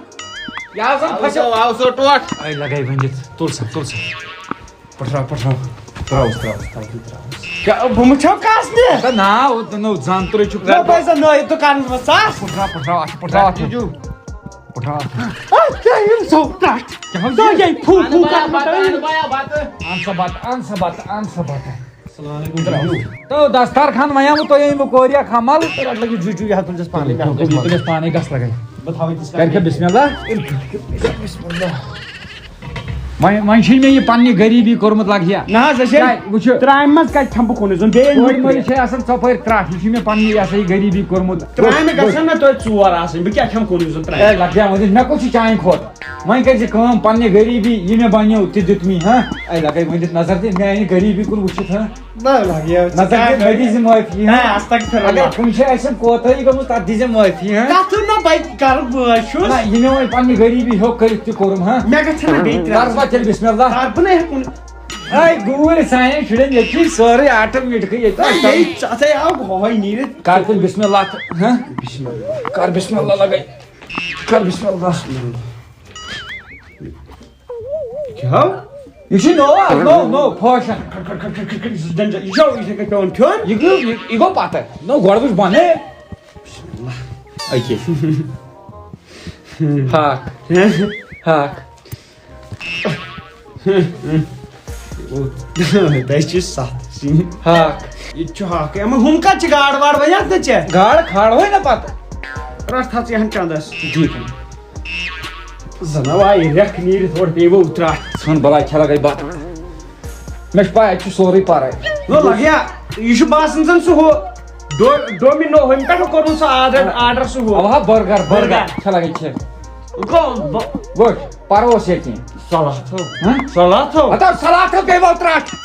یہِ آو زَن آو پھَسیو۔ سا، آو سا ٹوٹھ۔ اَے لَگَے ؤنِتھ۔ تُل سا، تُل سا۔ پٹھراو، پٹھراو۔ ترٛاوُس، ترٛاوُس، تَلہٕ تہِ ترٛاوُس۔ کیٛاہ، بہٕ مٕتھیو کَس نہِ؟ ہتا نا، ہُہ نوٚو زَن تُلٕے چھُکھ۔ نہ، بہٕ زَن نٲیِو دُکانَس منٛز ژاس۔ پٹھراو، پٹھراو، اَتھ چھُ پٹھراو، اَتھ چھُ۔ جوٗ۔ پٹھراو، اَتھ چھُ۔ اَتھ کیٛاہ یِم سو کَٹھ؟ کیٛاہ حظ دَہ چھُ؟ یے پھُو، پھُو کَٹھ مَتہٕ۔ اَن سا بَتہٕ، اَن سا بَتہٕ، اَن سا بَتہٕ۔ السلام علیکم۔ تو دسترخوان وَنیٛاوُ تۄہہِ أمۍ بہٕ کوریہ کھمل۔ رَٹ لَگہِ جُجُو، یہِ ہا تُلِس پانَے۔ تُلِس پانَے، گژھ لَگَے۔ بہٕ تھاوٕ أکِس کَرکھٕ بسم اللہ۔ وۄنۍ، وۄنۍ چھُے مےٚ یہِ پننہِ غریٖبی کوٚرمُت لگیا۔ نہ حظ، أسۍ ہے کیٛاہ وٕچھِو؟ ترٛامہِ منٛز کَتہِ کھٮ۪مہٕ بہٕ کُنُے زوٚن؟ بیٚیہِ أنۍ کورِ بہٕ مٔلۍ ترٛامہِ۔ چھے آسان ژۄپٲرۍ ترٛٹھ، یہِ چھُ مےٚ پننہِ یہِ ہسا یہِ غریٖبی کوٚرمُت۔ ترٛامہِ گژھن نہ توتہِ ژور آسٕنۍ، بہٕ کیٛاہ کھٮ۪مہٕ کُنُے زوٚن ترٛامہِ؟ اے، لگیا وۄنۍ دِژ، مےٚ کوٚت چھُ چانہِ کھۄتہٕ؟ وۄنۍ کٔرۍ زِ کٲم، پننہِ غریٖبی یہِ مےٚ بنیو تہِ دیُت مےٚ، ہاں؟ اے، لگے وۄنۍ دِتھ نظر تہِ میانہِ غریٖبی کُن وٕچھِتھ، ہاں؟ نہ لگیا۔ نظر دِتھ مےٚ دِژ معٲفی، ہاں؟ اے، استغفر اگر اللہ۔ کُنہِ جایہِ آسٮ۪م کوتاہی گٔمٕژ، تتھ دِژ معٲفی، ہاں؟ کتھ نہ بھائی، کر بہٕ چھُس۔ نہ، یہِ مےٚ وۄنۍ پننہِ غریٖبی ہیوٚک کٔرِتھ تہِ کوٚرُم، ہاں؟ مےٚ گژھِ نہ بیٚیہِ ترٛےٚ۔ کر بہٕ تیٚلہِ بسم اللہ۔ کر بہٕ نہ ہیٚکُن۔ اے، گوٗرۍ سانٮ۪ن شُرٮ۪ن ییٚتہِ چھُے سورُے آٹومیٹکٕے ییٚتہِ۔ اے، یے، ژٕ ہسا آو ہۄہے نیٖرِتھ۔ کر تیٚلہِ بسم اللہ تہٕ، ہاں؟ بسم اللہ۔ کر بسم اللہ لگے۔ کر بسم اللہ۔ کیٛاہ؟ یہِ چھُ نوٚو، نوٚو، نوٚو فیشن۔ کھڑ، کھڑ، کھڑ، کھڑ، کھڑ، کھڑ، یہِ چھُ ڈنجر۔ یہِ چھُ یِتھَے کٔنۍ پٮ۪وان کھیوٚن۔ یہِ گوٚو، یہِ، یہِ گوٚو پتہٕ۔ نوٚو گۄڈٕ وٕچھ بۄنہٕ۔ أکے۔ ہاکھ۔ ہاکھ۔ تۄہہِ چھِ ستھ سِنۍ۔ ہاکھ۔ یہِ تہِ چھُ ہاکھٕے۔ اما ہُم کتھ چھِ گاڈ واڈ وۄنۍ اتھ نہٕ ژےٚ؟ گاڈ کھالوے نہ پتہٕ۔ رٹھ تھاو ژٕ یِہن چندس۔ ٹھیٖک۔ زناو آیہِ ریکھ نیٖرِتھ اورٕ پیٚیہِ وۄنۍ ترٛٹھ۔ ژھٕن بلاے کھےٚ لگے بتہٕ۔ مےٚ چھِ پَے، اَتہِ چھُ سورُے پَرَے۔ نو لگیا، یہِ چھُ باسان زَن سُہ ہُہ ڈو-، ڈومینو، ہُمہِ پٮ۪ٹھ کوٚرمُت سُہ آرڈر، آرڈر سُہ ہُہ۔ اَوا، برگر، برگر۔ برگر۔ چھا لگان کھٮ۪ن؟ گوٚو، بہٕ وٕچھ، پَرو أسۍ ییٚتی۔ صلاتھو۔ ہہ؟ صلاتھو۔ ہتا صلاتھو گٔے وَل ترٛٹھ۔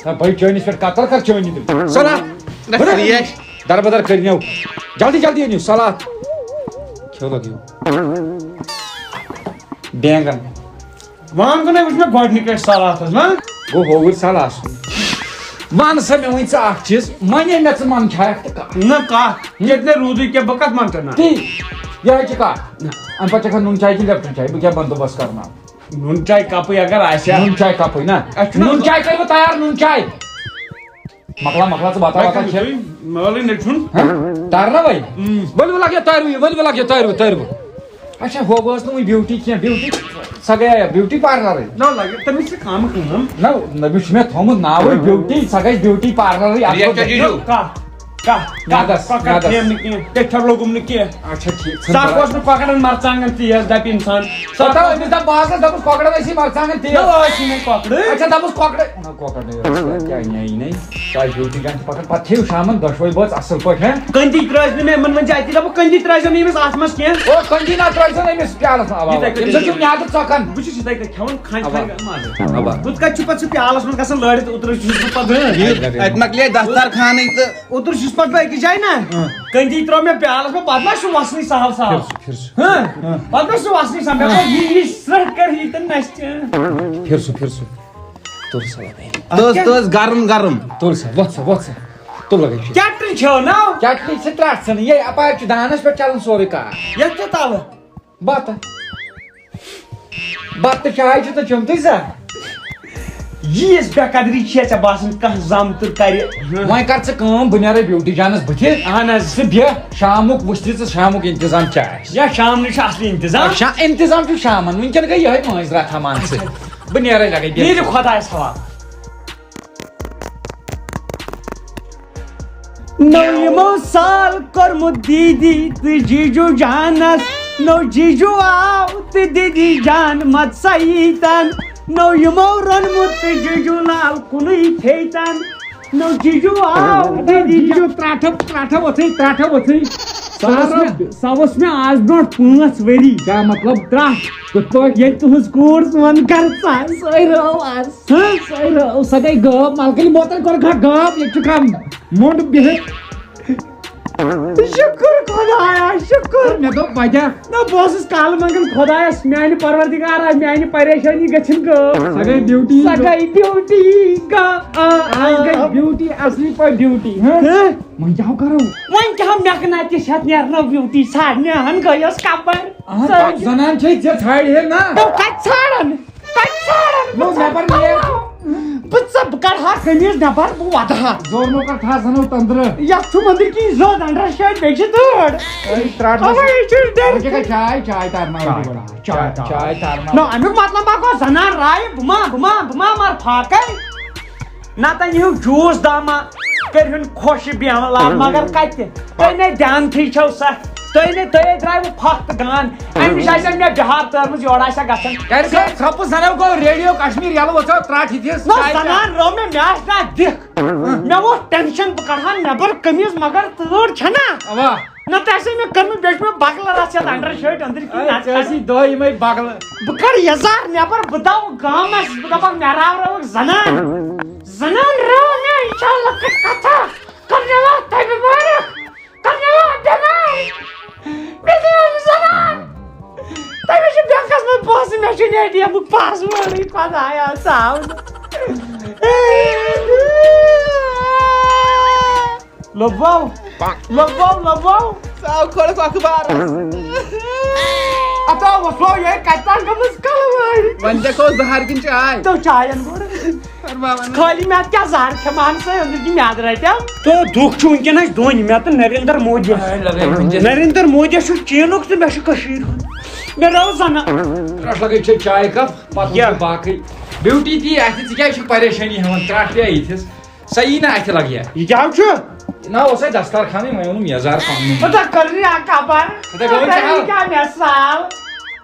ہہ، بھائی، چٲنِس پٮ۪ٹھ قتل کر چٲنی دِل۔ صلات۔ نہ، ریش۔ در بدر کٔرِو۔ جلدی، جلدی أنِو صلات۔ کھیو لگیو۔ بینگن۔ وان گوٚو نہ وٕچھ مےٚ گۄڈٕنِکۍ لَٹہِ صلاتَس، نہ؟ گوٚو ہووُر صلات۔ وَن سا مےٚ وۄنۍ ژٕ اَکھ چیٖز، وۄنۍ ییٚلہِ مےٚ ژٕ مَن کھیٚکھ تہٕ کَتھ؟ نہ کَتھ، ییٚتہِ نہٕ روٗدُے کینٛہہ، بہٕ کَتھ مَنہٕ ژےٚ نہ؟ تی، یِہوٚے چھِ کَتھ۔ نہ۔ اَمہِ پَتہٕ چَکھا نُن چاے کِنہٕ لیپٹن چاے؟ بہٕ کیٛاہ بندوبست کَرناوٕ؟ نُن چاے کَپٕے اگر آسہِ ہا۔ نُن چاے کَپٕے نہ؟ اَسہِ چھُنہ نُن چاے کٔرِو تیار، نُن چاے۔ مۄکلا، مۄکلا ژٕ بَتہ وَتہ بَتہٕ کھیٚتھ۔ کھیٚوٕے، مٲلٕے نہ چھُن۔ ہہ؟ تَرنہ وَے؟ اۭں۔ ؤلِو لَگیو تَرِوٕے، ؤلِو لَگیو تَرِوٕ، تَرِوٕ۔ اچھا، ہُہ گوٚژھ نہٕ وٕنہِ بیوٹی کینٛہہ، بیوٹی، سۄ گٔیے بیوٹی پارلرٕے۔ نہ لَگہِ، تٔمِس چھِ کَم کٲم۔ نہ، نہ، مےٚ چھُ مےٚ تھوٚمُت ناوٕے بیوٹی، سۄ گژھِ بیوٹی پارلرٕے، اَتھ ریٹ گوٚو کیٛاہ چھِ یہِ؟ کَتھ؟ کَتھ؟ میادَس، کۄکَر میادَس۔ کھیٚیم نہٕ کینٛہہ، پیٚٹھر لوٚگُم نہٕ کینٛہہ۔ اچھا، ٹھیٖک۔ ژٕ ژٕ ہا کھوژ نہٕ کۄکرَن مرژانٛگَن تیز، دَپہِ اِنسان۔ پتہ أمِس دَپ بازرَس، دَپُس کۄکرَن ٲسی مرژانٛگَن تیز۔ نہ، ٲسی نہٕ کۄکرٕے۔ اچھا، دَپُس کۄکرَے۔ نہ، کۄکر نہٕ، کیٛاہ نیی نہٕ۔ تۄہہِ ڈیوٹی گژھِ پَکان، پَتہٕ کھیٚیِو شامَن دۄشوَے بٲژ اَصٕل پٲٹھۍ، ہہ؟ کٔنٛدی ترٛٲوزِ نہٕ مےٚ، یِمَن وۄنۍ جاتی دَپُکھ، کٔنٛدی ترٛٲوزِ نہٕ أمِس اَتھ منٛز کینٛہہ۔ او، کٔنٛدی نہ ترٛٲوزِ نہٕ أمِس پیالَس منٛز، اَوا، یِتھَے اَوا۔ کٔنۍ أمِس چھُ میادٕ ژۄکان۔ بہٕ چھُس یِتھَے کٔنۍ کھٮ۪وان، کھانہِ اَوا۔ کھانہِ مَزٕ۔ اَوا۔ بہٕ کَتہِ چھُ پَتہٕ سُہ پیالَس منٛز گژھان لٲرِتھ، اوترٕ چھُس بہٕ پَتہٕ۔ یہِ اَتہِ مۄکلے دستار خانٕے تہٕ۔ اوترٕ چھُس پَتہٕ بہٕ أکِس جایہِ نہ، اۭں۔ کٔنٛدی ترٛٲو مےٚ پیالَس منٛز، پَتہٕ ما چھُ وَسنٕے سہل سہل۔ پھِر سُہ، پھِر سُہ۔ ہہ؟ پَتہٕ ما چھُ وَسنٕے سہل۔ مےٚ کوٚر یہِ، یہِ سرٛٹھ کٔر یہِ تہٕ نَستہِ۔ پھِر سُہ، پھِر سُہ۔ تُل سا لَگے۔ اَتھ تُل، کیٛاہ؟ تُل، گرم، گرم۔ تُل سا، وۄتھ سا، وۄتھ سا۔ تُل لَگے۔ کیٹرِنٛگ چھو نا؟ کیٹرِنٛگ چھِ ترٛٹھ ژھٕنٕنۍ۔ یے اَپارِ چھُ دانَس پٮ۪ٹھ چَلان سورُے کار۔ یَتھ کیٛاہ تَلہٕ؟ بَتہٕ۔ بَتہٕ تہٕ چاے چھُ تہٕ چوٚمتُے سا۔ ییٖژ بے قدری چھےٚ ژےٚ باسان کانٛہہ زَم تہٕ کَرِ؟ وۄنۍ کر ژٕ کٲم، بہٕ نیرے بیوٹی جانَس بٕتھِ۔ اہن حظ۔ ژٕ بیٚہہ، شامُک وٕچھ تہِ ژٕ شامُک اِنتظام کیٛاہ آسہِ۔ یا شامنٕے چھُ اَصلی اِنتظام؟ شا-، اِنتظام چھُ شامَن، وٕنکٮ۪ن گٔے یِہوٚے مٲنٛزِ راتھا مان ژٕ۔ بہٕ نیرے لگے بیوٹی۔ نیٖرِو خۄدایَس حوالہٕ۔ نو یِمو سال کوٚرمُت دیٖدی تہٕ جیٖجوٗ جانس۔ نو جیٖجوٗ آو تہٕ دیٖدی جان مت سیٖتن۔ نو یِمو روٚنمُت تہٕ جیٖجوٗ لال کُنُے تھیتن۔ نو جیٖجوٗ آو تہٕ دیٖدی جان۔ جیٖجوٗ ترٛٹھو، ترٛٹھو ؤژھٕے، ترٛٹھو ؤژھٕے۔ سۄ ؤژھ مےٚ، سۄ ؤژھ مےٚ آز برونٛٹھ پانٛژھ ؤری۔ کیٛاہ مطلب؟ ترٛٹھ۔ کِتھ پٲٹھۍ؟ ییٚلہِ تُہٕنٛز کوٗر سون گرٕ ژاے، سۄے رٲو آز۔ ہہ؟ سۄے رٲو، سۄ گٔے غٲب۔ ملکہٕ مۄتن کوٚرُکھ ہا غٲب، ییٚتہِ چھُ کم۔ موٚنٛڈ بِہِتھ۔ شُکُر خۄدایا، شُکُر۔ مےٚ دوٚپ وجہ۔ نہ، بہٕ اوسُس کالہٕ منٛگان خۄدایس، میانہِ پروردگارا، میانہِ پریشٲنی گٔژھِنۍ غٲب۔ سۄ گٔے بیوٹی۔ سۄ گٔے بیوٹی۔ گا-، آ، آ۔ آ، گٔے بیوٹی، اصلی پٲٹھۍ بیوٹی، ہہ؟ ہہ؟ وۄنۍ کیٛاہ کرو؟ وۄنۍ کیٛاہ مٮ۪کنہ تہِ چھِ اتھ نیرنو بیوٹی ژھانڈنہِ، ہن گٔیس کپر۔ اہن، سٲری۔ زنان چھے ژےٚ ژھانڈِ ہے نا۔ بہٕ کتہِ ژھانڈن؟ کتہِ ژھانڈن؟ نو، بہٕ نٮ۪بر نیر۔ ژھانڈٕ۔ بہٕ ژٕ، بہٕ کڑٕ ہا قمیٖض نٮ۪بر، بہٕ ودٕ ہا۔ زورمو کر تھا زنو تندرٕ۔ یتھ چھُ مندر کی زود انڈر شیٹ بیٚیہِ چھِ دٲڑ۔ اے، ترٛٹھ اوے، یہِ چھُ ڈر۔ وۄنۍ کیٛاہ گژھِ؟ چاے، چاے تارناوو چاے، بہٕ گۄڈٕ۔ چاے، چاے تارناوو۔ نو، امیُک مطلب ما گوٚو زنان راے، بہٕ ما، بہٕ ما، بہٕ ما مر فاقے؟ نتہٕ أنۍ ہُن جوٗس دما، کٔرۍ ہُن خۄش بیٚہوان لال، مگر کتہِ؟ تُہۍ نے دیانتھٕے چھو سا۔ تُہۍ نے، تُہۍ ہے درٛایوٕ پھکھ تہٕ گان۔ اَمہِ نِش آسہِ مےٚ بِہار تٲرمٕژ، یورٕ آسہِ ہا گژھان۔ کَرِ کیٛاہ ژھۄپہٕ زَنو گوٚو ریڈیو کشمیر یَلہٕ، وۄژھو ترٛٹھ یِتھِس نہ، چایہِ پٮ۪ٹھ۔ زنان رٲو مےٚ، مےٚ آسہِ نہ دِکھ۔ مےٚ ووت ٹینشن، بہٕ کَڑٕ ہا نٮ۪بر قمیٖض، مگر تۭر چھَنا۔ اَوا۔ نہ تہٕ آسہِ ہے مےٚ کٔرمٕژ، بیٚیہِ چھُ مےٚ بغلہٕ رَژھ یَتھ انڈر شٲٹۍ أنٛدٕرۍ کِنۍ اے، نَتہٕ ژےٚ ٲسی دۄہے یِمے بغلہٕ۔ بہٕ کَڑٕ یَزار نٮ۪بر، بہٕ دَوٕ گامَس، بہٕ دَپَکھ مےٚ راوراوَکھ زنان۔ زنان رٲو مےٚ، یہِ چھا لۄکٕٹ کَتھا؟ کٔرنہٕ وَل تۄہہِ مُبارک۔ کٔرنہٕ وَل بٮ۪مار۔ مےٚ دِیِو زنان۔ تۄہہِ مےٚ چھُ بینکَس منٛز پونٛسہٕ، مےٚ چھُ اے ٹی ایمُک پاس وٲرڈٕے، خۄدایا، سُہ آو نہٕ۔ لوٚبواو۔ لوٚبواو، لوٚبواو۔ سُہ آو کھوڑُک اخبار۔ اَتھ آو وۄتھواو، یہِ کَتہِ تام گٔمٕژ کَلہٕ وٲرۍ۔ وۄنۍ دِکھو زہر کِنہٕ چاے؟ تو چاے اَن گۄڈٕ۔ خٲلی میادٕ کیٛاہ زہر کھٮ۪مہٕ ہن سا، أنٛدٕرۍ کِنۍ میادٕ رٹٮ۪م۔ تو دُکھ چھُ وٕنکیٚنس دۄنۍ مےٚ تہٕ نریندر مودی۔ اے، لگے وٕنکیٚس۔ نریندر مودی چھُ چینُک تہٕ مےٚ چھُ کٔشیٖرِ ہُنٛد۔ مےٚ راو زنان۔ ترٛٹھ لگے ژےٚ چاے کپ، پتہٕ یا۔ وٕچھو باقٕے۔ بیوٹی تہِ اَتھِ، ژٕ کیٛازِ چھُکھ پریشٲنی ہٮ۪وان؟ ترٛٹھ پیٚیہِ یِتھِس۔ سۄ یی نہٕ اَتھِ لگہِ۔ یہِ کیٛاہ چھُ؟ نہ، اوسے دسترخانٕے، وۄنۍ اوٚنُم یزار پنُن۔ بہٕ تہ کٔرٕے اکھ خبر۔ بہٕ تہ گوٚو بہٕ کٔرٕے ژےٚ کیٛاہ مےٚ سال؟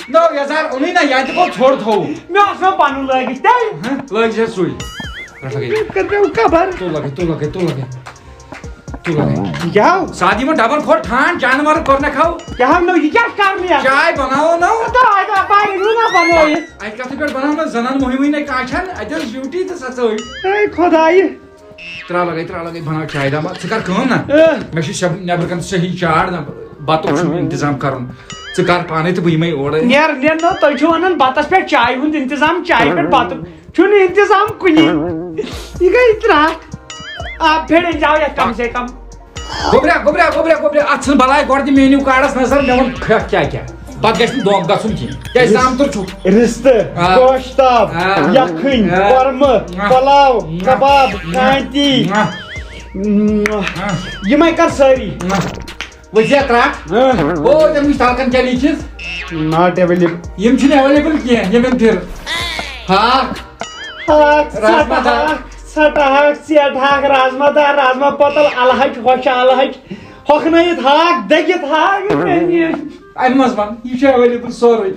نہ، یزار اوٚنُے نہ، یتہِ گوٚو ژھوٚٹ تھوٚوُم۔ مےٚ اوس نہٕ پنُن لٲگِتھ تیٚلہِ۔ ہہ، لٲگۍ زِ سُے۔ رٹھ لگے۔ کٔرۍ مےٚ خبر۔ تُل لگے، تُل لگے، تُل لگے۔ تُل لگے۔ یہِ کیٛاہ؟ سادٕ یِمن ڈبن کھوٚر ٹھان، جانور کوٚر نہ کھو۔ کیٛاہ نو، یہِ کیٛاہ کرنہِ یتھ؟ چاے بناوو نہ۔ تہٕ اَتہِ آ، پایہِ روٗد نہ بنٲیِتھ۔ اَتہِ کتھ پٮ۪ٹھ بناو نہ، زنان مۄہمٕے نہ کانٛہہ چھنہٕ، اَتہِ ٲس ڈیوٹی تہٕ سۄ ژٔج۔ ہے خۄدایہِ۔ ترٛاو لگے، ترٛاو لگے، بناو چاے دامہ۔ ژٕ کر کٲم نا۔ اہ۔ مےٚ چھُ شب-، نٮ۪برٕ کَنہِ صحیح چار نا، بَتُک چھُ اہم۔ انتظام کرُن۔ ژٕ کر پانے تہٕ بہٕ یِمے اورے۔ نیر، نیر، نو، تُہۍ چھِو وَنان بَتَس پٮ۪ٹھ چایہِ ہُنٛد انتظام، چایہِ پٮ۪ٹھ بَتُک چھُنہٕ انتظام کُنی۔ یہِ گٔے ترٛٹھ۔ آب پھیرے جاو یَتھ کم سے کم۔ گوٚبریا، گوٚبریا، گوٚبریا، گوٚبریا، اَتھ ژھٕن بلاے گۄڈٕ تہِ menu cardس نظر، مےٚ ووٚن کھرٛکھ کیٛاہ کیٛاہ۔ پتہٕ گژھِ نہٕ دۄنکھٕ گژھُن کینٛہہ۔ کیٛازِ رِس-، زامتُر چھُکھ۔ رِستہٕ، آ۔ گۄشتاب، آ۔ یَکھٕنۍ، آ۔ کۄرمہٕ، آ۔ پۄلاو، آ۔ کباب، آ۔ کانتی۔ آ۔ مُہ۔ آ۔ یِمَے کر سٲری۔ آ۔ وٕچھ یا ترٛٹھ۔ آ۔ او، تٔمۍ وٕچھ تَلہٕ کَن کیٛاہ لیٖکھِتھ۔ Not available۔ یِم چھِنہٕ available کینٛہہ، یِم یِم پھِر۔ ہاکھ۔ ہاکھ، رازما ژھٹہٕ دار۔ ہاکھ، ژھٹہٕ ہاکھ، ژیٹہٕ ہاکھ، رازما دار، رازما پۄتَل، الہٕ ہَچہِ، ہۄچھِ الہٕ ہَچہِ، ہۄکھنٲیِتھ ہاکھ، دٔگِتھ ہاکھ۔ اَمہِ منٛز وَن، یہِ چھُ available سورُے۔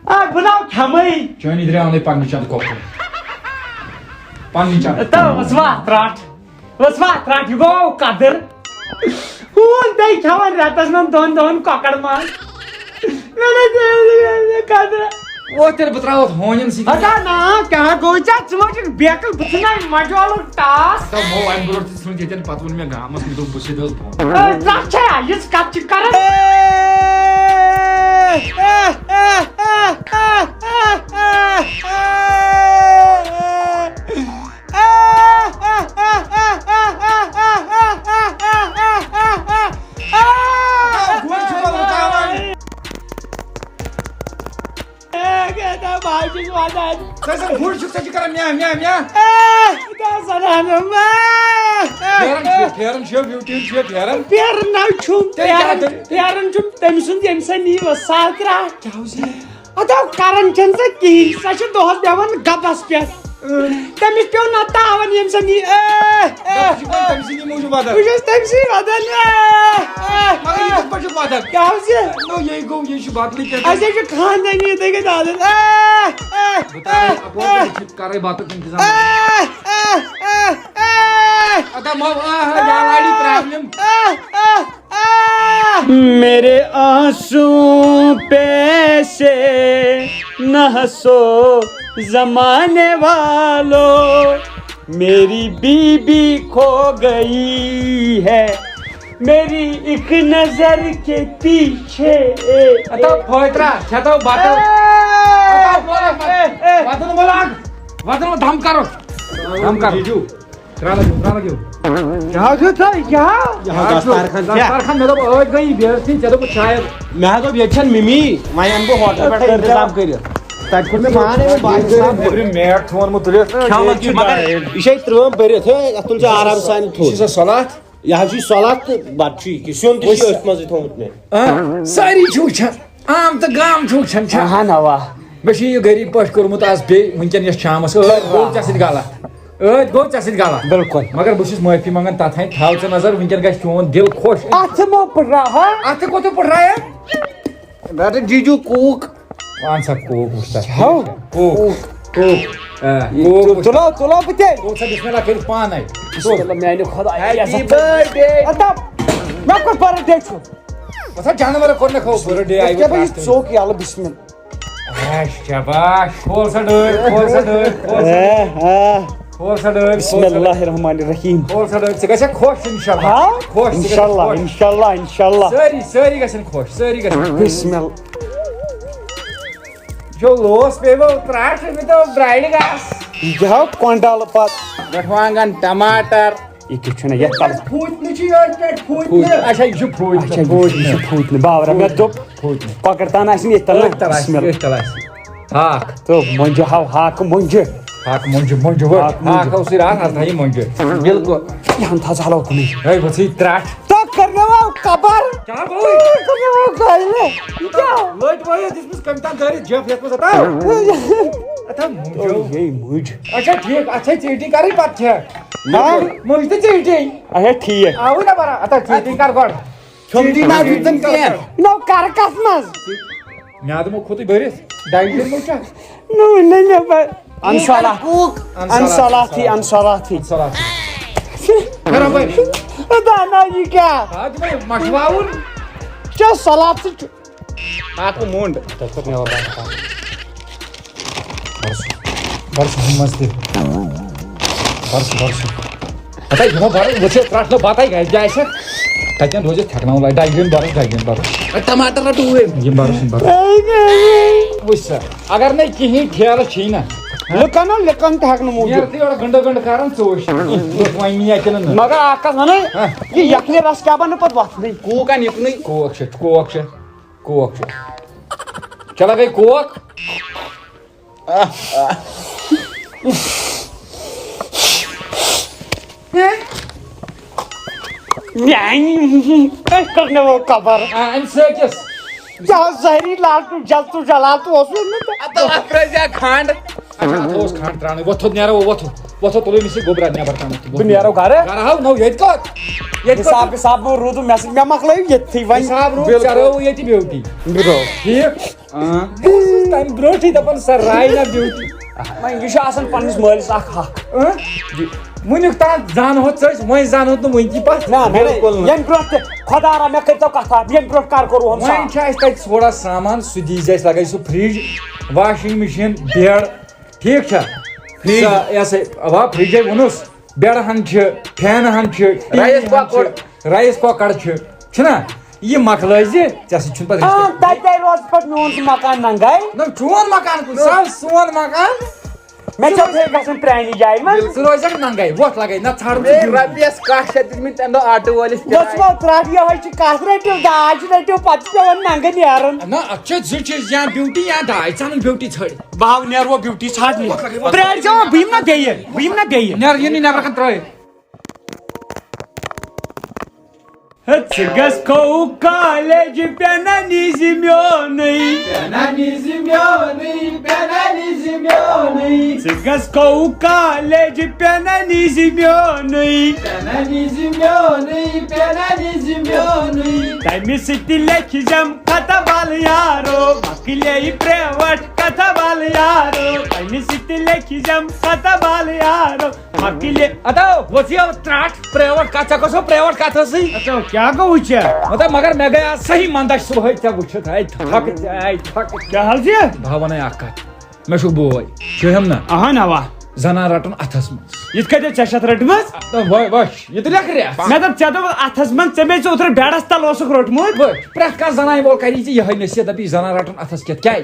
آ، بہٕ ناو کھٮ۪مٕے۔ چٲنی درٛاو نَے پنٛنہِ چَندٕ کۄکُر۔ پنٛنہِ چَندٕ۔ تو ٲس وَتھ ترٛٹھ۔ ٲس وَتھ ترٛٹھ، یہِ گوٚو قدٕر۔ ہوٗن تہِ کھٮ۪وان رٮ۪تَس منٛز دۄن دۄہَن کۄکَر ماز۔ مےٚ نَے تہِ قدٕر۔ او، تیٚلہِ بہٕ ترٛاوَتھ ہوٗنٮ۪ن سۭتۍ۔ ہتا نا، کیٛاہ گوٚو ژےٚ؟ ژٕ ما چھُکھ بیکٕل؟ بہٕ ژھٕنَے مَجولُک ٹاس۔ ہتا، مو اَمہِ برونٛٹھ تہِ ژھٕنُکھ ییٚتٮ۪ن، پَتہٕ ووٚن مےٚ گامَس، مےٚ دوٚپ، بہٕ چھُس دِل فون۔ اے، ژٕ چھا یِژھ کَتھ چھِ کَران؟ بہٕ چھُس وَدان۔ ژٕ ٲسۍ گُر چھُکھ، ژےٚ چھِ کران میاہ، میاہ، میاہ۔ پھیران چھُ، پھیران چھُ، beauty چھُ، پھیران۔ پھیران نہ چھُم، تیٚلہِ کیٛاہ پھیران، تیٚلہِ؟ پھیران چھُم تٔمۍ سُنٛد، ییٚمہِ ساتہٕ نی وۄنۍ ساتھ ترٛٹھ۔ کیٛاہ اوس یہِ؟ ہتو کران چھَنہٕ سۄ کِہیٖنۍ، سۄ چھِ دۄہس بیٚہوان گبس پٮ۪ٹھ۔ تٔمِس پیوٚو نہ تاوَن ییٚمہِ ساتہٕ یہِ، اے، اے، دَپ، ژٕ چھُکھ وۄنۍ تٔمۍ سٕنٛدی موٗجوٗب وَدان۔ بہٕ چھُس تٔمۍ سٕے وَدان، اے، اے، مگر یہِ اے۔ کِتھ پٲٹھۍ چھُکھ وَدان؟ کیٛاہ حظ یہِ؟ نو، یہِ گوٚو، یہِ چھُ بدلٕے کینٛہہ۔ اَسہِ حظ چھُ خاندٲنی یِتھَے کٔنۍ عادت، اے، اے، بہٕ ترٛاوٕ اے، اَپور تہٕ اے۔ بہٕ چھُس کَرَے بَتُک اِنتظام۔ A, A, A, A. ادا مو، آ، ہا، یا لاڑی problem۔ A, A, A. میرے آنسو پہ سے نہ ہنسو زمانے والو، میری بیوی کھو گئی ہے میری ایک نظر کے پیچھے۔ اتا پھوترا، کھیتو بتو۔ اتا بولو، اے، اے، اے۔ وطن بولاگ، وطن دم کرو، دم کرو۔ ترٛاو لَگیو، ترٛاو لَگیو۔ کیٛاہ چھُ تۄہہِ؟ کیٛاہ؟ یہِ ہا دستار خان کیٛاہ؟ دستار خان، مےٚ دوٚپ، ٲدۍ گٔے یہِ بے عزتی، ژےٚ دوٚپُتھ شاید۔ مےٚ ہا دوٚپ، ییٚتہِ چھَنہٕ مِمی، وۄنۍ اَنہٕ بہٕ ہوٹلہٕ پٮ۪ٹھَے اِنتظام کٔرِتھ۔ تَتہِ کوٚر مےٚ پانَے وۄنۍ باتھ صاف کٔرِتھ۔ نیٚبرِم میٹ تھوٚومُت تُلِتھ۔ کھٮ۪وان چھُ، مگر یہِ چھےٚ ترٛٲم بٔرِتھ، ہے، اَتھ تُل ژےٚ آرام سان یہِ تھوٚد۔ چھِ سۄ صلات؟ یہِ حظ چھُ یہِ صلات تہٕ بَتہٕ چھُ یہِ کہِ سیُن تہِ چھُ أتھۍ منٛزٕے تھوٚومُت مےٚ۔ آ، سٲری چھُ وٕچھان۔ عام تہٕ گام چھُ وٕچھان چھا؟ اہن اوا۔ مےٚ چھُ یہِ غریٖب پٲٹھۍ کوٚرمُت آز بیٚیہِ وٕنکٮ۪ن یَتھ شامَس، ٲدۍ گوٚو ژےٚ سۭتۍ غلط۔ ٲدۍ گوٚو ژےٚ سۭتۍ غلط۔ بِلکُل۔ مگر بہٕ چھُس معٲفی منٛگان، تَتھ ہَے تھاو ژٕ نظر، وٕنکٮ۪ن گژھِ چون دِل خۄش۔ اَتھٕ مہ پھٕٹراو، ہا؟ اَتھٕ کوٚت پھٕٹرایَکھ؟ رَٹہٕ جِجوٗ کوٗک۔ اَن سا کوک وٕچھ تَتھ۔ ہاو۔ کوک۔ کوک۔ آ، یہِ کوک تُل-، وٕچھ۔ تُلو، تُلو بہٕ تیٚلہِ۔ تُل سا بسم اللہ کٔرِتھ پانَے۔ بسم اللہ میٛانہِ خۄدایہِ، Happy یَزتھ۔ Birthday۔ اَدٕ مےٚ کوٚر birthday چھُ۔ وَسا جانوَر کوٚر مےٚ کھو birthday، یہِ آیہِ کیٛاہ بہٕ یہِ راتھ۔ ژوٚک یَلہٕ بسم اللہ۔ آ، شاباش۔ کھول سا ڈٲلۍ، کھول سا ڈٲلۍ، کھول سا ڈٲلۍ۔ آ، آ۔ کھول سا ڈٲلۍ، بسم کھول سا ڈٲلۍ۔ اللہ الرحمن الرحیم۔ کھول سا ڈٲلۍ۔ ژٕ گژھکھ خۄش انشاءاللہ۔ ہا؟ خۄش، ژٕ گژھکھ انشاءاللہ، خۄش۔ انشاءاللہ، انشاءاللہ۔ سٲری، سٲری گژھن خۄش، سٲری گژھن خۄش۔ بسم اللہ۔ جو لوس پیٚیہِ وۄنۍ ترٛٹھ، أمۍ دوٚپ برٛایڈِ گاس۔ یہِ کیٛاہ ہاو کۄنٛڈل پتہٕ؟ مَرژٕوانٛگن، ٹماٹر۔ یہِ کیٛاہ چھُنہٕ یَتھ تَل؟ پھوٗتۍ نہٕ چھِ یٲتۍ پٮ۪ٹھ، پھوٗتۍ پھوٗتۍ۔ نہٕ۔ اچھا، یہِ چھُ پھوٗتۍ اچھا، نہٕ، یہِ پھوٗتۍ چھُ نہٕ۔ پھوٗتۍ نہٕ۔ باورہ، مےٚ دوٚپ، پھوٗتۍ نہٕ۔ کۄکر تان آسہِ نہٕ ییٚتہِ تَل نہ۔ أتھۍ تَل آسہِ، بسم اللہ۔ أتھۍ تَل آسہِ۔ ہاکھ۔ تہٕ مۄنجہِ ہاو، ہاکہٕ مۄنجہِ۔ ہاکہٕ مۄنجہِ، مۄنجہِ وٲر۔ ہاکہٕ مۄنجہِ۔ ہاکھ اوسُے راتھ، آز تھایہِ مۄنجہِ۔ بِلکُل۔ یہِ ہن تھاو ژٕ حلو کُنُے۔ ہے، وۄتھ ژٕے ترٛٹھ۔ تو کرنہٕ وَو کبر۔ کیٛاہ گوٚوُے؟ تو کرنہٕ وَو گایلہٕ۔ یہِ کیٛاہ؟ لٔٹۍ وٲیِتھ دِژمٕژ کٔمۍ تام دٲرِتھ جَف یَتھ منٛز اَتھ آو۔ اَتھ آو مُجو۔ ہے مُج۔ اچھا، ٹھیٖک، اَتھ چھے ژیٖٹِنۍ کَرٕنۍ، پَتہٕ چھےٚ۔ ہاں؟ مُج تہٕ ژیٖٹِنۍ۔ اچھا، ٹھیٖک۔ آوُے نا بَرا-، اَتھ آو ژیٖٹِنۍ کَر گۄڈٕ۔ ژیٖٹِنۍ ما دیُتن کینٛہہ؟ نو کَرٕ کَتھ منٛز؟ میٛادٕ مو کھوٚتُے بٔرِتھ، ڈایجن مو چھا؟ نو، نہ، نہ، بہٕ۔ انصلاح۔ کوٗک۔ انصلاح تھی، انصلاح تھی۔ انصلاح تھی۔ خراب ہے۔ خدا نا، یہِ کیٛاہ؟ آ، تِمَے مَشواوُن۔ کیٛاہ صلاح ژٕ چھُ؟ اکھ مُنڈ۔ تَتھ پٮ۪ٹھ مےٚ وَنان۔ بَرس، بَرس ہُمہِ منٛز تہِ۔ بَرس، بَرس۔ ہتا یِمو بَرس، وٕچھ، ترٛٹھ نہٕ بَتَے گژھِ، کیٛاہ آسہِ؟ تَتٮ۪ن روزِ تھٮ۪کناوُن لَگہِ، ڈَجہِ گٔنٛڈۍ بَرس، ڈَجہِ گٔنٛڈۍ بَرس۔ ہے، ٹماٹر رَٹو ہے۔ یِم بَرس، یِم بَرس۔ وٕچھ سا، اگر نَے کِہیٖنۍ ٹھیلہٕ چھِی نہ۔ لُکَن ہا، لُکَن تہِ ہٮ۪کہٕ نہٕ موٗجوٗب۔ نیرتھٕے یورٕ گٔنٛڈٕ گٔنٛڈٕ کَران، ژٕ وٕچھ۔ وۄنۍ یی اَتہِ نہٕ۔ مگر اَکھ کَتھ وَنَے، ہہ۔ یہِ یَکھنہِ رَس کیٛاہ بَنہٕ پَتہٕ وۄتھنٕے؟ کوٗک اَن یُکنُے۔ کوک چھِ، کوک چھِ۔ کوک چھُ۔ چلو گٔے کوک۔ میٛانہِ، أسۍ کٔر مےٚ وۄنۍ قبر۔ آ، اَمہِ سۭتۍ کیٛاہ؟ زہری لالٹو جلتو جلالتو اوس ووٚنمُت۔ اَتھ، اَتھ ترٛٲوزِ ہا کھنٛڈ۔ اچھا، اَتھ اوس کھنٛڈ ترٛاونٕے۔ وۄتھو، نیرو، وۄتھو۔ وۄتھو، تُلو أمِس یہِ گوٚبرا نٮ۪بر تامَتھ۔ بہٕ نیرو گرٕ۔ گرٕ ہاو، نو، ییٚتہِ کوٚت؟ ییٚتہِ حساب کوٚت؟ وِساب نہٕ روٗدُم مےٚ سۭتۍ، مےٚ مۄکلٲیِو ییٚتھٕے وۄنۍ۔ حساب روٗد، بِلکُل۔ ژےٚ رٲوٕے ییٚتہِ بیوٹی۔ بِلکُل۔ ٹھیٖک؟ آ۔ بہٕ اوسُس تَمہِ برونٛٹھٕے دَپان، سۄ راینا بیوٹی۔ وۄنۍ یہِ چھُ آسان پننِس مٲلِس اکھ حق۔ اۭں؟ وٕنیُک تام زانہوتھ ژٕ أسۍ، وۄنۍ زانہوتھ نہٕ وٕنہِ تہِ پَتھ۔ نہ، نہ، نہ، بِلکُل نہٕ۔ ییٚمہِ برونٛٹھ تہِ خۄدا را مےٚ کٔرۍتو کَتھ اَکھ، ییٚمہِ برونٛٹھ کَر کوٚروہَم وۄنۍ صاف؟ چھُ اَسہِ تَتہِ تھوڑا سامان، سُہ دیٖزِ اَسہِ، لَگٲیِو سُہ فرٛج، واشِنٛگ مِشیٖن، بیڈ، ٹھیٖک چھا؟ فرٛج؟ سا-، یہِ ہسا، اَوا، فرٛجے ووٚنُس۔ بیڈ ہن چھِ، فین ہن چھِ، ٹی وی رایِس ہن چھِ، کۄکر۔ رایِس کۄکر چھِ، چھِنہ؟ یہِ مۄکلٲے زِ، ژےٚ سۭتۍ چھُنہٕ پتہٕ آ، رِشتہٕ۔ تَتہِ روزٕ پتہٕ میون سُہ مکان ننٛگے۔ نہ، چون مکان کُس؟ سُہ سون مکان۔ مےٚ چھا پھیرِ گژھُن پرٛانہِ جایہِ منٛز؟ ژٕ روزکھ ننٛگے، وۄتھ لگے، نہ ژھانڈُن ژٕ ہے، بیوٹی۔ رۄپیَس کاہ شیٚتھ دِتمٕتۍ تَمہِ دۄہ آٹوٗ وٲلِس کِراے۔ وۄتھ وۄتھ ترٛٹھ، یِہوٚے چھِ کَتھ، رٔٹِو داج، رٔٹِو، پتہٕ چھُ پٮ۪وان ننٛگہٕ نیرُن۔ نہ، اَتھ چھِ زٕ چیٖز، یا بیوٹی یا داج، ژٕ اَن بیوٹی ژھٲنٛڈ۔ بہٕ ہاو نیرٕ وۄنۍ بیوٹی ژھانٛڈنہِ۔ وۄتھ لگے، وۄتھ۔ پرٛارِ زیو، بہٕ یِمہٕ نہ بیٚیہِ، بہٕ یِمہٕ نہ بیٚیہِ۔ نیر، یہِ نہٕ نٮ۪برٕ کَنہِ ترٛٲیِتھ۔ ہے، ژٕ گژھکھو کالج پٮ۪نہ نِزِ میونٕے۔ پٮ۪نہ نِزِ میونٕے، پٮ۪نہ نِزِ میونٕے۔ ژٕ گژھکھو کالج پٮ۪نہ نِزِ میونٕے۔ پٮ۪نہ نِزِ میونٕے، پٮ۪نہ نِزِ میونٕے۔ تَمہِ سۭتۍ لیکھِ زٮ۪م کتھ بل یارو، مۄکلے پرٛیوٹ کتھ بل یارو۔ تَمہِ سۭتۍ لیکھِ زٮ۪م کتھ بل یارو، مۄکلے۔ ادا، وۄتھ یہِ ترٛٹھ پرٛیوٹ کتھ، ژےٚ کۄس ہو پرٛیوٹ کتھ ٲسٕے؟ اچھا، کیٛاہ گوٚو ژےٚ؟ مطلب، مگر مےٚ گٔے آز صحیح مندش صبحٲے ژےٚ وٕچھِتھ۔ اے تھکھ، اے تھکھ۔ کیٛاہ حظ یہِ؟ بہٕ ہا وَنَے اکھ کتھ۔ مےٚ چھُ بوے، چھُ ہم نا؟ اہن اوا۔ زنان رٹُن اتھس منٛز۔ یِتھ کٔنۍ ژےٚ چھتھ رٔٹمٕژ؟ نہ، وۄ-، وۄچھ، یہِ تہِ لیکھ رٮ۪تھ۔ مےٚ دوٚپ، ژےٚ دوٚپ اتھس منٛز، ژےٚ مےٚ ژےٚ اوترٕ بیڈس تل اوسُکھ روٚٹمُت۔ وۄچھ، پرٛٮ۪تھ کانٛہہ زنانہِ وول کری ژےٚ یِہے نصیحت، دپی زنان رٹُن اتھس کیتھ۔ کیازِ؟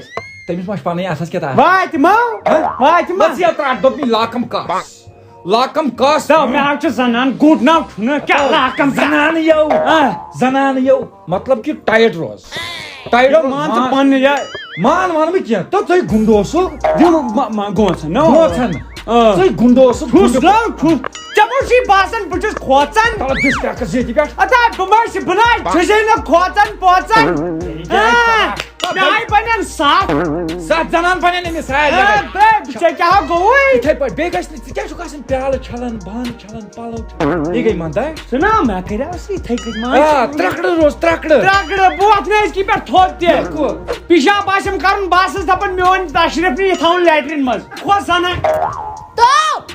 تٔمِس ما چھِ پنٕنۍ اتھس کیتھ آسان؟ واتہِ ما؟ ہہ؟ واتہِ ما؟ بس یہِ ترٛٹھ دوٚپ مےٚ لاکم کس۔ لاکم کس۔ تو مےٚ حظ چھُ زنان گُنٛڈ ناو چھُنہٕ کیٛاہ لاکم زنان۔ زنان یو۔ آ۔ زنان یو۔ مطلب کہ ٹایٹ روز۔ ٹایٹ یو روز۔ مان ژٕ مان۔ پننہِ یا۔ مان وَنہٕ بہٕ کینٛہہ۔ تو تُہۍ گُنٛڈ اوسُکھ۔ یہِ ما-، ما-، گوژھن، نہ۔ گوژھن۔ آ۔ تُہۍ گُنٛڈ اوسُکھ، چھُس گُنٛڈ۔ نہ، چھُس۔ ژےٚ ما چھُے باسان بہٕ چھُس کھوژان؟ تَلہٕ دِس ٹٮ۪کس ییٚتہِ پٮ۪ٹھ۔ اَدا بہٕ ما چھُس، بہٕ نہ حظ چھُسے نہٕ کھوژان پوژان۔ یہِ کیٛازِ آ۔ مےٚ آیہِ بنن ستھ۔ ستھ زنان بنن أمِس سارِ اے، جگہ۔ بے، ژےٚ کیٛاہ گوٚوُے؟ یِتھَے پٲٹھۍ۔ بیٚیہِ گژھِ نہٕ، ژٕ کیٛاہ چھُکھ آسان پیالہٕ چھلان، بانہٕ چھلان، پلو چھلان؟ یہِ گٔے منداش۔ ژٕ نا، مےٚ کریٛاو سُہ یِتھَے کٔنۍ، مان آ، ژٕ۔ ترٛکڑٕ روز، ترٛکڑٕ۔ ترٛکڑٕ، بہٕ وۄتھٕ نہٕ أزکہِ پٮ۪ٹھ تھوٚد تہِ۔ بِلکُل۔ پیشاب آسٮ۪م کرُن، بہٕ آسس دپان، میون تشریف نہٕ یہِ تھاوُن لیٹرین منٛز۔ خۄش زنان۔ تو،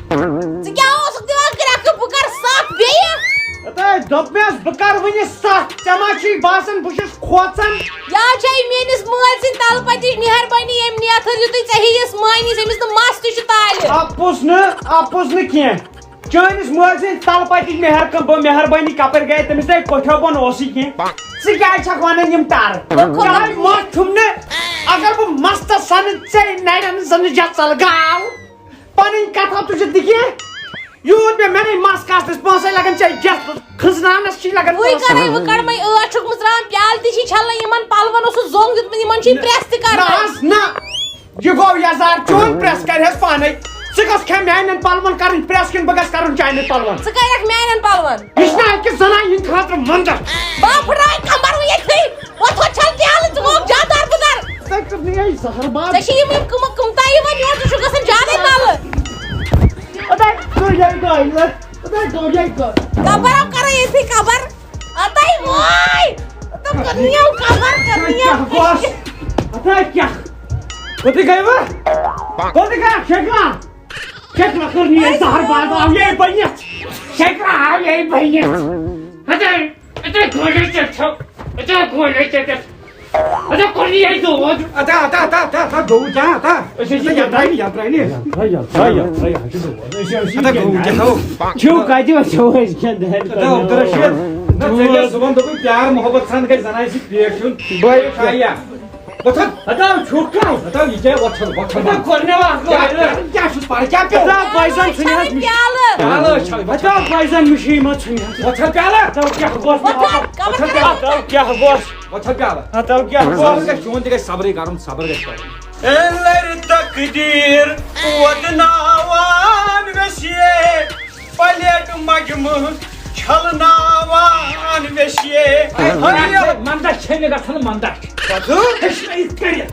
ژٕ کیٛاہ اوسُکھ دِوان کرٛٮ۪کہٕ؟ بہٕ کرٕ ستھ بیٚیہِ۔ ہتے، دوٚپمَس، بہٕ کرٕ وٕنہِ ستھ۔ ژےٚ ما چھُے باسان، بہٕ چھُس کھوژان؟ یا چھے میٲنِس مٲلۍ سٕنٛدِ تلہٕ پتِچ مہربٲنی، ییٚمۍ نیتھٕر دیُتُے ژےٚ ہِوِس مٲنِس، أمِس نہٕ مس تہِ چھُ تالہِ۔ اَپُز نہٕ، اَپُز نہٕ کینٛہہ۔ چٲنِس مٲلۍ سٕنٛدِ تلہٕ پتِچ مہر-، بہٕ مہربٲنی کپٲرۍ گٔیے تٔمِس؟ تۄہہِ کوٹھیو بۄن اوسُے کینٛہہ؟ ژٕ کیٛازِ چھکھ ونان یِم تارٕ؟ بہٕ کوٚر چاہے مس چھُم نہٕ، اگر بہٕ مستس سنہٕ، ژےٚ نرٮ۪ن زنہٕ جژل گاو۔ پنٕنۍ کتھا تُجِتھ نہٕ کینٛہہ۔ یوٗت مےٚ، مےٚ نے مس کاسنس پونٛسے لگان، ژےٚ یتھ کھٕنٛزناونس چھی لگان وٕے پونٛسہٕ۔ کرے، وٕے کڑ وۄنۍ ٲٹھ چھُکھ مٕژراوان پیالہٕ تہِ چھی چھلان، یِمن پلون اوسُس زوٚنگ دیُتمُت، یِمن چھی نہ، پریس تہِ کرنَے۔ نہ حظ، نہ۔ یہِ گوٚو یزار، چون پریس کرِ حظ پانے۔ ژٕ گژھ کھےٚ میانٮ۪ن پلون کرٕنۍ پریس کِنہٕ بہٕ گژھٕ کرُن چانٮ۪ن پلون؟ ژٕ کرکھ میانٮ۪ن پلون۔ یہِ چھُنہ أکِس زنانہِ ہٕنٛدِ خٲطرٕ منظر۔ بہٕ پھٕٹراوٕ کمر وۄنۍ ییٚتھٕے۔ وۄتھ، وۄتھ، چھل پیالہٕ، ژٕ گوٚو زیادٕ داربٕدار۔ ژےٚ کٔر نہٕ یہِ زہر باد۔ ژےٚ چھِ یِم، یِم کٕم، کٕمتام یِوان یور، ژٕ چھُکھ گژھان زیادَے نَلہٕ۔ اَدٕ گٔے یہِ گٔے، اَدٕ گٔے یہِ گٔے۔ کَبر آو کَران ییٚتھی کَبر۔ اَدَے وٲے۔ تہٕ کٔرنِیو کَبر، کٔرنِیو۔ کیٛاہ گوٚژھ؟ اَدٕ کیٛاہ؟ کوٚتٕے گٔے وۄنۍ؟ کوٚتٕے گٔے؟ شکلا؟ شکلا کٔرنِیے زہر باد، آو یے بٔنِتھ۔ شکلا آو یے بٔنِتھ۔ اَدَے۔ اَتہِ گوٚو نہٕ ژےٚ چھَو، اَتہِ گوٚو نہٕ ژےٚ چھَو، اَتہِ کوٚر نہٕ یہِ دود۔ اَتہِ، اَتہِ، اَتہِ، اَتہِ، اَتہِ گوٚو کیٛاہ اَتہِ؟ أسۍ ٲسۍ یَتھ درٛاے نہٕ، یَتھ درٛاے نہٕ۔ یَتھ درٛاے، یَتھ درٛاے، یَتھ درٛاے، یَتھ چھُ دود۔ أسۍ ٲسۍ اَتہِ گوٚو کیٛاہ ہو؟ چھِو کَتہِ وۄنۍ چھِو أسۍ کھٮ۪ن دَہَن اَتہِ عبدالرشیٖد، نہ، ژےٚ مےٚ صُبحن دوٚپُے پیار محبت سان گژھِ زَنانہِ سۭتۍ پیش یُن۔ بٔے کھایا۔ وۄتھ۔ ہتاو چھُکھ کَس؟ ہتاو یہِ کیٛاہ وۄتھ، وۄتھ۔ ہتاو کوٚر مےٚ وۄتھ۔ کیٛاہ، کیٛاہ چھُس پَران؟ کیٛاہ پیوٚو؟ ہتاو بٲے جان ژھٕنہِ حظ مےٚ۔ پیالہٕ۔ پیالہٕ حظ چھَلٕنۍ۔ وۄتھ۔ ہتاو بٲے جان مِشیٖن منٛز ژھٕنہِ حظ۔ وۄتھ ہا پیالہٕ۔ ہتاو کیٛاہ گوٚژھ؟ وۄتھ ہا، کمر کیٛاہ؟ ہتاو کیٛاہ گوٚژھ؟ وۄتھ ہا پیالہٕ۔ ہتاو کیٛاہ گوٚژھ؟ صبر گژھِ، چون تہِ گژھِ صبرٕے کَرُن، صبر گژھِ کَرُن۔ اے لرِ تقدیٖر ووتناوان ویسے۔ پلیٹ مجمہٕ چھلناوان ویشے۔ اے، ہاے۔ مندچھ چھے نہٕ گژھان، مندچھ۔ پتہٕ؟ ہیٚچھ نہٕ یِتھ کٔرِتھ۔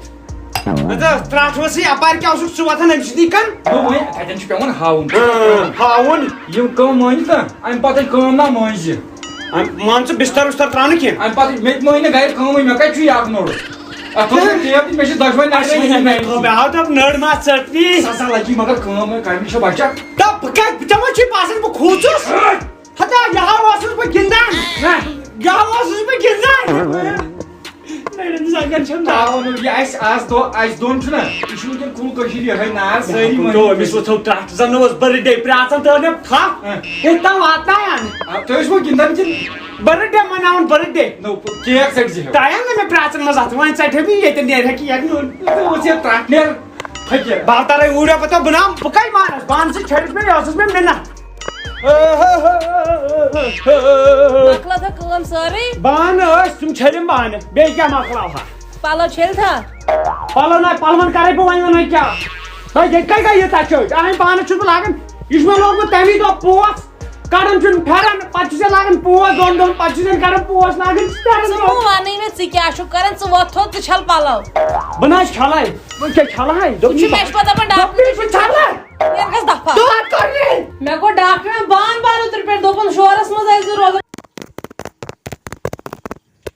اَدٕ ترٛٹھ ٲسٕے اَپارِ کیٛاہ اوسُکھ ژٕ وۄتھان أمۍ سٕنٛدی کَن؟ دوٚپ وۄنۍ، تَتٮ۪ن چھُ پٮ۪وان ہاوُن۔ اۭں، ہاوُن۔ یِم کٲم مٲنۍ تہٕ اَمہِ پَتہٕ کٲم نا مٲنۍ زِ۔ اَمہِ، مان ژٕ بِستَر وِستَر ترٛاونہٕ کینٛہہ۔ اَمہِ پَتہٕ مےٚ تہِ مٲنۍ نہٕ گَرِ کٲمٕے، مےٚ کَتہِ چھُ یہِ اَکھ نوٚڑ؟ اَتھ اوس نہٕ ٹیپ تہِ، مےٚ چھِ دۄشوَے نَرِ مےٚ ہاو تَتھ نٔر ما ژٔٹنی۔ سَزا لَگی مگر کٲم وۄنۍ کَرنہِ چھِ بَچَکھ۔ تہٕ بہٕ کَتہِ، ژےٚ ما چھُے باسان بہٕ کھوٗژُس؟ ہتا، یہِ ہا اوسُس بہٕ گِنٛدان۔ نہ۔ یہِ ہا اوسُس بہٕ گِنٛدان۔ نٔرِن زنٛگن چھَم ناو۔ تاوَن، یہِ اَسہِ آز دۄہ، اَسہِ دۄن چھُنہ، یہِ چھُ وٕنکٮ۪ن کُل کٔشیٖرِ یِہوٚے نار، سٲری مٲنۍ۔ تو أمِس وۄتھو ترٛٹھ، زَن اوس birthday، پرٛاژَن ترٛٲو مےٚ تھَپھ۔ ہہ۔ ییٚتہِ تام واتنایان۔ آ، تُہۍ ٲسوٕ گِنٛدان کِنہٕ؟ Birthday مَناوُن، birthday۔ نو، cake ژٔٹۍ زِ ہیوٚو۔ ترٛایَن نہ مےٚ پرٛاژَن منٛز اَتھ، وۄنۍ ژَٹہِ مےٚ ییٚتٮ۪ن نیرِ ہا cake نیوٗن۔ ژٕ اوس یَتھ ترٛٹھ نیر۔ فقیر۔ بہٕ ہا ترے اوٗرۍ یپٲرۍ، بہٕ نام، بہٕ کَتہِ مانَس؟ بانہٕ زٕ چھٔلِتھ مےٚ، یہِ ٲسٕس مےٚ مِنت۔ مۄکلٲو تۄہہِ کٲم سٲرٕے؟ بانہٕ ٲسۍ، تِم چھٔلِم بانہٕ، بیٚیہِ کیٛاہ مۄکلاوہا؟ پَلو چھٔلۍ تھا؟ پَلو نہ، پَلوَن کَرَے بہٕ وۄنۍ وَنان کیٛاہ؟ ہے، ییٚتہِ کَتہِ گٔے یہِ ژَچٲٹۍ؟ اَہَنۍ بانَس چھُس بہٕ لاگان، یہِ چھُ مےٚ لوگمُت تَمی دۄہ پوس۔ کڑان چھُن پھٮ۪رن، پتہٕ چھُ ژےٚ لاگان پوس دۄن دۄہن، پتہٕ چھُ ژےٚ کڑان پوس لاگان، ژٕ پھٮ۪رن ژٕ لاگان۔ مہٕ وَنٕے مےٚ، ژٕ کیٛاہ چھُکھ کران؟ ژٕ وۄتھ تھوٚد، ژٕ چھل پَلو۔ بہٕ نہ حظ چھلے، بہٕ کیٛاہ چھلہٕ ہا؟ دوٚپُن یہِ چھُ مےٚ چھُ پتہٕ دَپان، ڈاکٹر دوٚپُن یہِ چھُ چھلان۔ نیرٕ گژھ دفعہ۔ دۄد کوٚر مےٚ۔ مےٚ کوٚر ڈاکٹرن بان بان اوترٕ پٮ۪ٹھ، دوٚپُن شورس منٛز ٲسۍ زِ روزان۔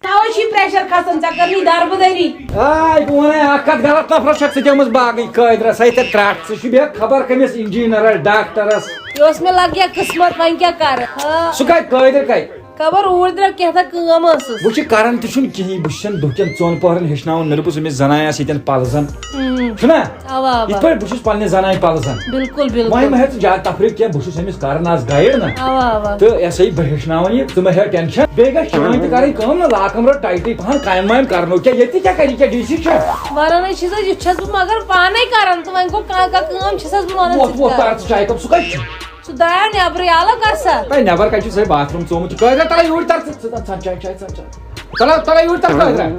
توے چھی pressure کھسان، ژےٚ کٔرنی دربٕدٔری۔ آے، بہٕ وَنے اَکھ کَتھ، غلط نفرَس چھَکھ ژٕ گٔمٕژ باغٕے قٲدرَس، ہے ژےٚ ترٛٹھ، ژٕ چھُ بیٚیہِ خبر کٔمِس engineer-س، ڈاکٹرَس۔ یہِ اوس مےٚ لگیا قٕسمت، وۄنۍ کیٛاہ کَرٕ؟ ہا۔ سُہ کَتہِ، قٲدر کَتہِ؟ خبر اوٗرۍ درٛاو کینٛہہ تہٕ کٲم ٲسٕس۔ وۄنۍ چھِ کَران تہِ چھُنہٕ کِہیٖنۍ، بہٕ چھُسَن دُہ کٮ۪ن ژۄن پۄہرَن ہیٚچھناوان نٔرپٕس أمِس زَنانہِ آسہِ ییٚتٮ۪ن پَلزَن۔ اۭں۔ چھُنہ؟ اَوا، اَوا۔ یِتھ پٲٹھۍ بہٕ چھُس پنٛنہِ زَنانہِ پَلزَن۔ بِلکُل، بِلکُل۔ وۄنۍ مہ ہیٚہ ژٕ زیادٕ تفریٖق کینٛہہ، بہٕ چھُس أمِس کران آز guide نہ۔ اَوا، اَوا۔ تہٕ یہِ ہسا یہِ بہٕ ہیٚچھناوان یہِ، ژٕ مہ ہیٚہ tension۔ بیٚیہِ گژھِ چٲنۍ تہِ کَرٕنۍ کٲم نہ، لاکَمرٕ tight-ٕے پَہَن، کامہِ وامہِ کَرنو کیٛاہ، ییٚتہِ تہِ کیٛاہ کَرِ، یہِ کیٛاہ D C چھا؟ وَنان ہے چھِسَس، یہِ چھَس بہٕ مگر پانَے کَران، تہٕ وۄنۍ گوٚو کانٛہہ کانٛہہ کٲم چھِسَس بہٕ وَنان وۄتھ، ژٕ وۄتھ، کَر۔ تر ژٕ چایہِ cup، سُہ کَتہِ چھُ؟ سُہ درٛایو نٮ۪برٕے، اَلگ کر سا۔ ہے، نٮ۪بر کَتہِ چھُ سُہ bathroom ژومُت؟ ژٕ کۭتۍ تَلے یوٗرۍ تَر ژٕ، ژٕ ژَن چاے، چاے ژَن چاے۔ تَلے، تَلے یوٗرۍ تَر کۭتۍ۔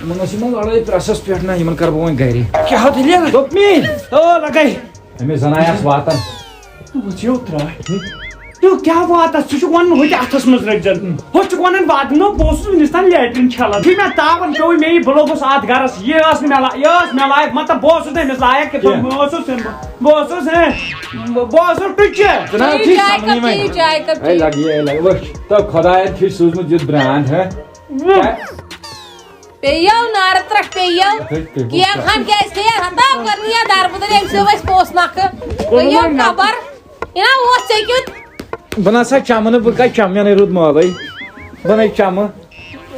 یِمَن ٲس یِمَن لڑٲے پرٛٮ۪سَس پٮ۪ٹھ نہ، یِمَن کَرٕ بہٕ وۄنۍ گَرِ۔ کیٛاہ ہو دٔلیٖل؟ دوٚپمے۔ او، لگے۔ أمِس زَناے آسہٕ واتان۔ وٕچھِو ترٛٹھ۔ تہٕ کیٛاہ واتَس؟ ژٕ چھُکھ وَنان ہُتہِ اَتھَس منٛز رٔٹۍ زٮ۪ن۔ ہُتھ چھُکھ وَنان واتہٕ نہٕ، بہٕ اوسُس وٕنِس تام لیٹرِن چھَلان۔ یُتھُے مےٚ تاوَن پیوٚو، مےٚ یہِ، بہٕ لوٚگُس اَتھ گَرَس، یہِ ٲس نہٕ مےٚ لا-، یہِ ٲس مےٚ لایق، مطلب، بہٕ اوسُس نہٕ أمِس لایق کہِ بہٕ، کیٛاہ؟ بہٕ اوسُس، بہٕ اوسُس، ہے، بہٕ اوسُس ٹُچہِ۔ جناب، چیٚیِو ٹھیٖک چاے سَمجھی کَپ، وۄنۍ۔ چیٚیِو چاے کَپ، ہے، چیٚیِو۔ لَگہِ یہِ، ہے، لَگہِ، وٕچھ، تہٕ خۄدایَن چھُے سوٗزمُت یُتھ برٛانٛد، ہہ؟ وۄنۍ۔ کیٛاہ؟ پیٚیو نارٕ ترٛٹھ پیٚیو۔ یَتھ حظ پیٚیہِ کیک ہن کیٛازِ کھیٚیہِ؟ ہتا کٔرنی یا دَربٕدٔرۍ، أمۍ سۭتۍ ؤسۍ پوٚژھ نَکھٕ۔ کوٚرُن پیٚیو وۄنۍ نَکھٕ۔ خبر۔ یہِ نا اوس ژےٚ کیُتھ۔ بہٕ نہ سا چَمہٕ نہٕ، بہٕ کَتہِ چَمہٕ؟ مےٚ نے روٗد مٲلٕے۔ بہٕ نے چَمہٕ،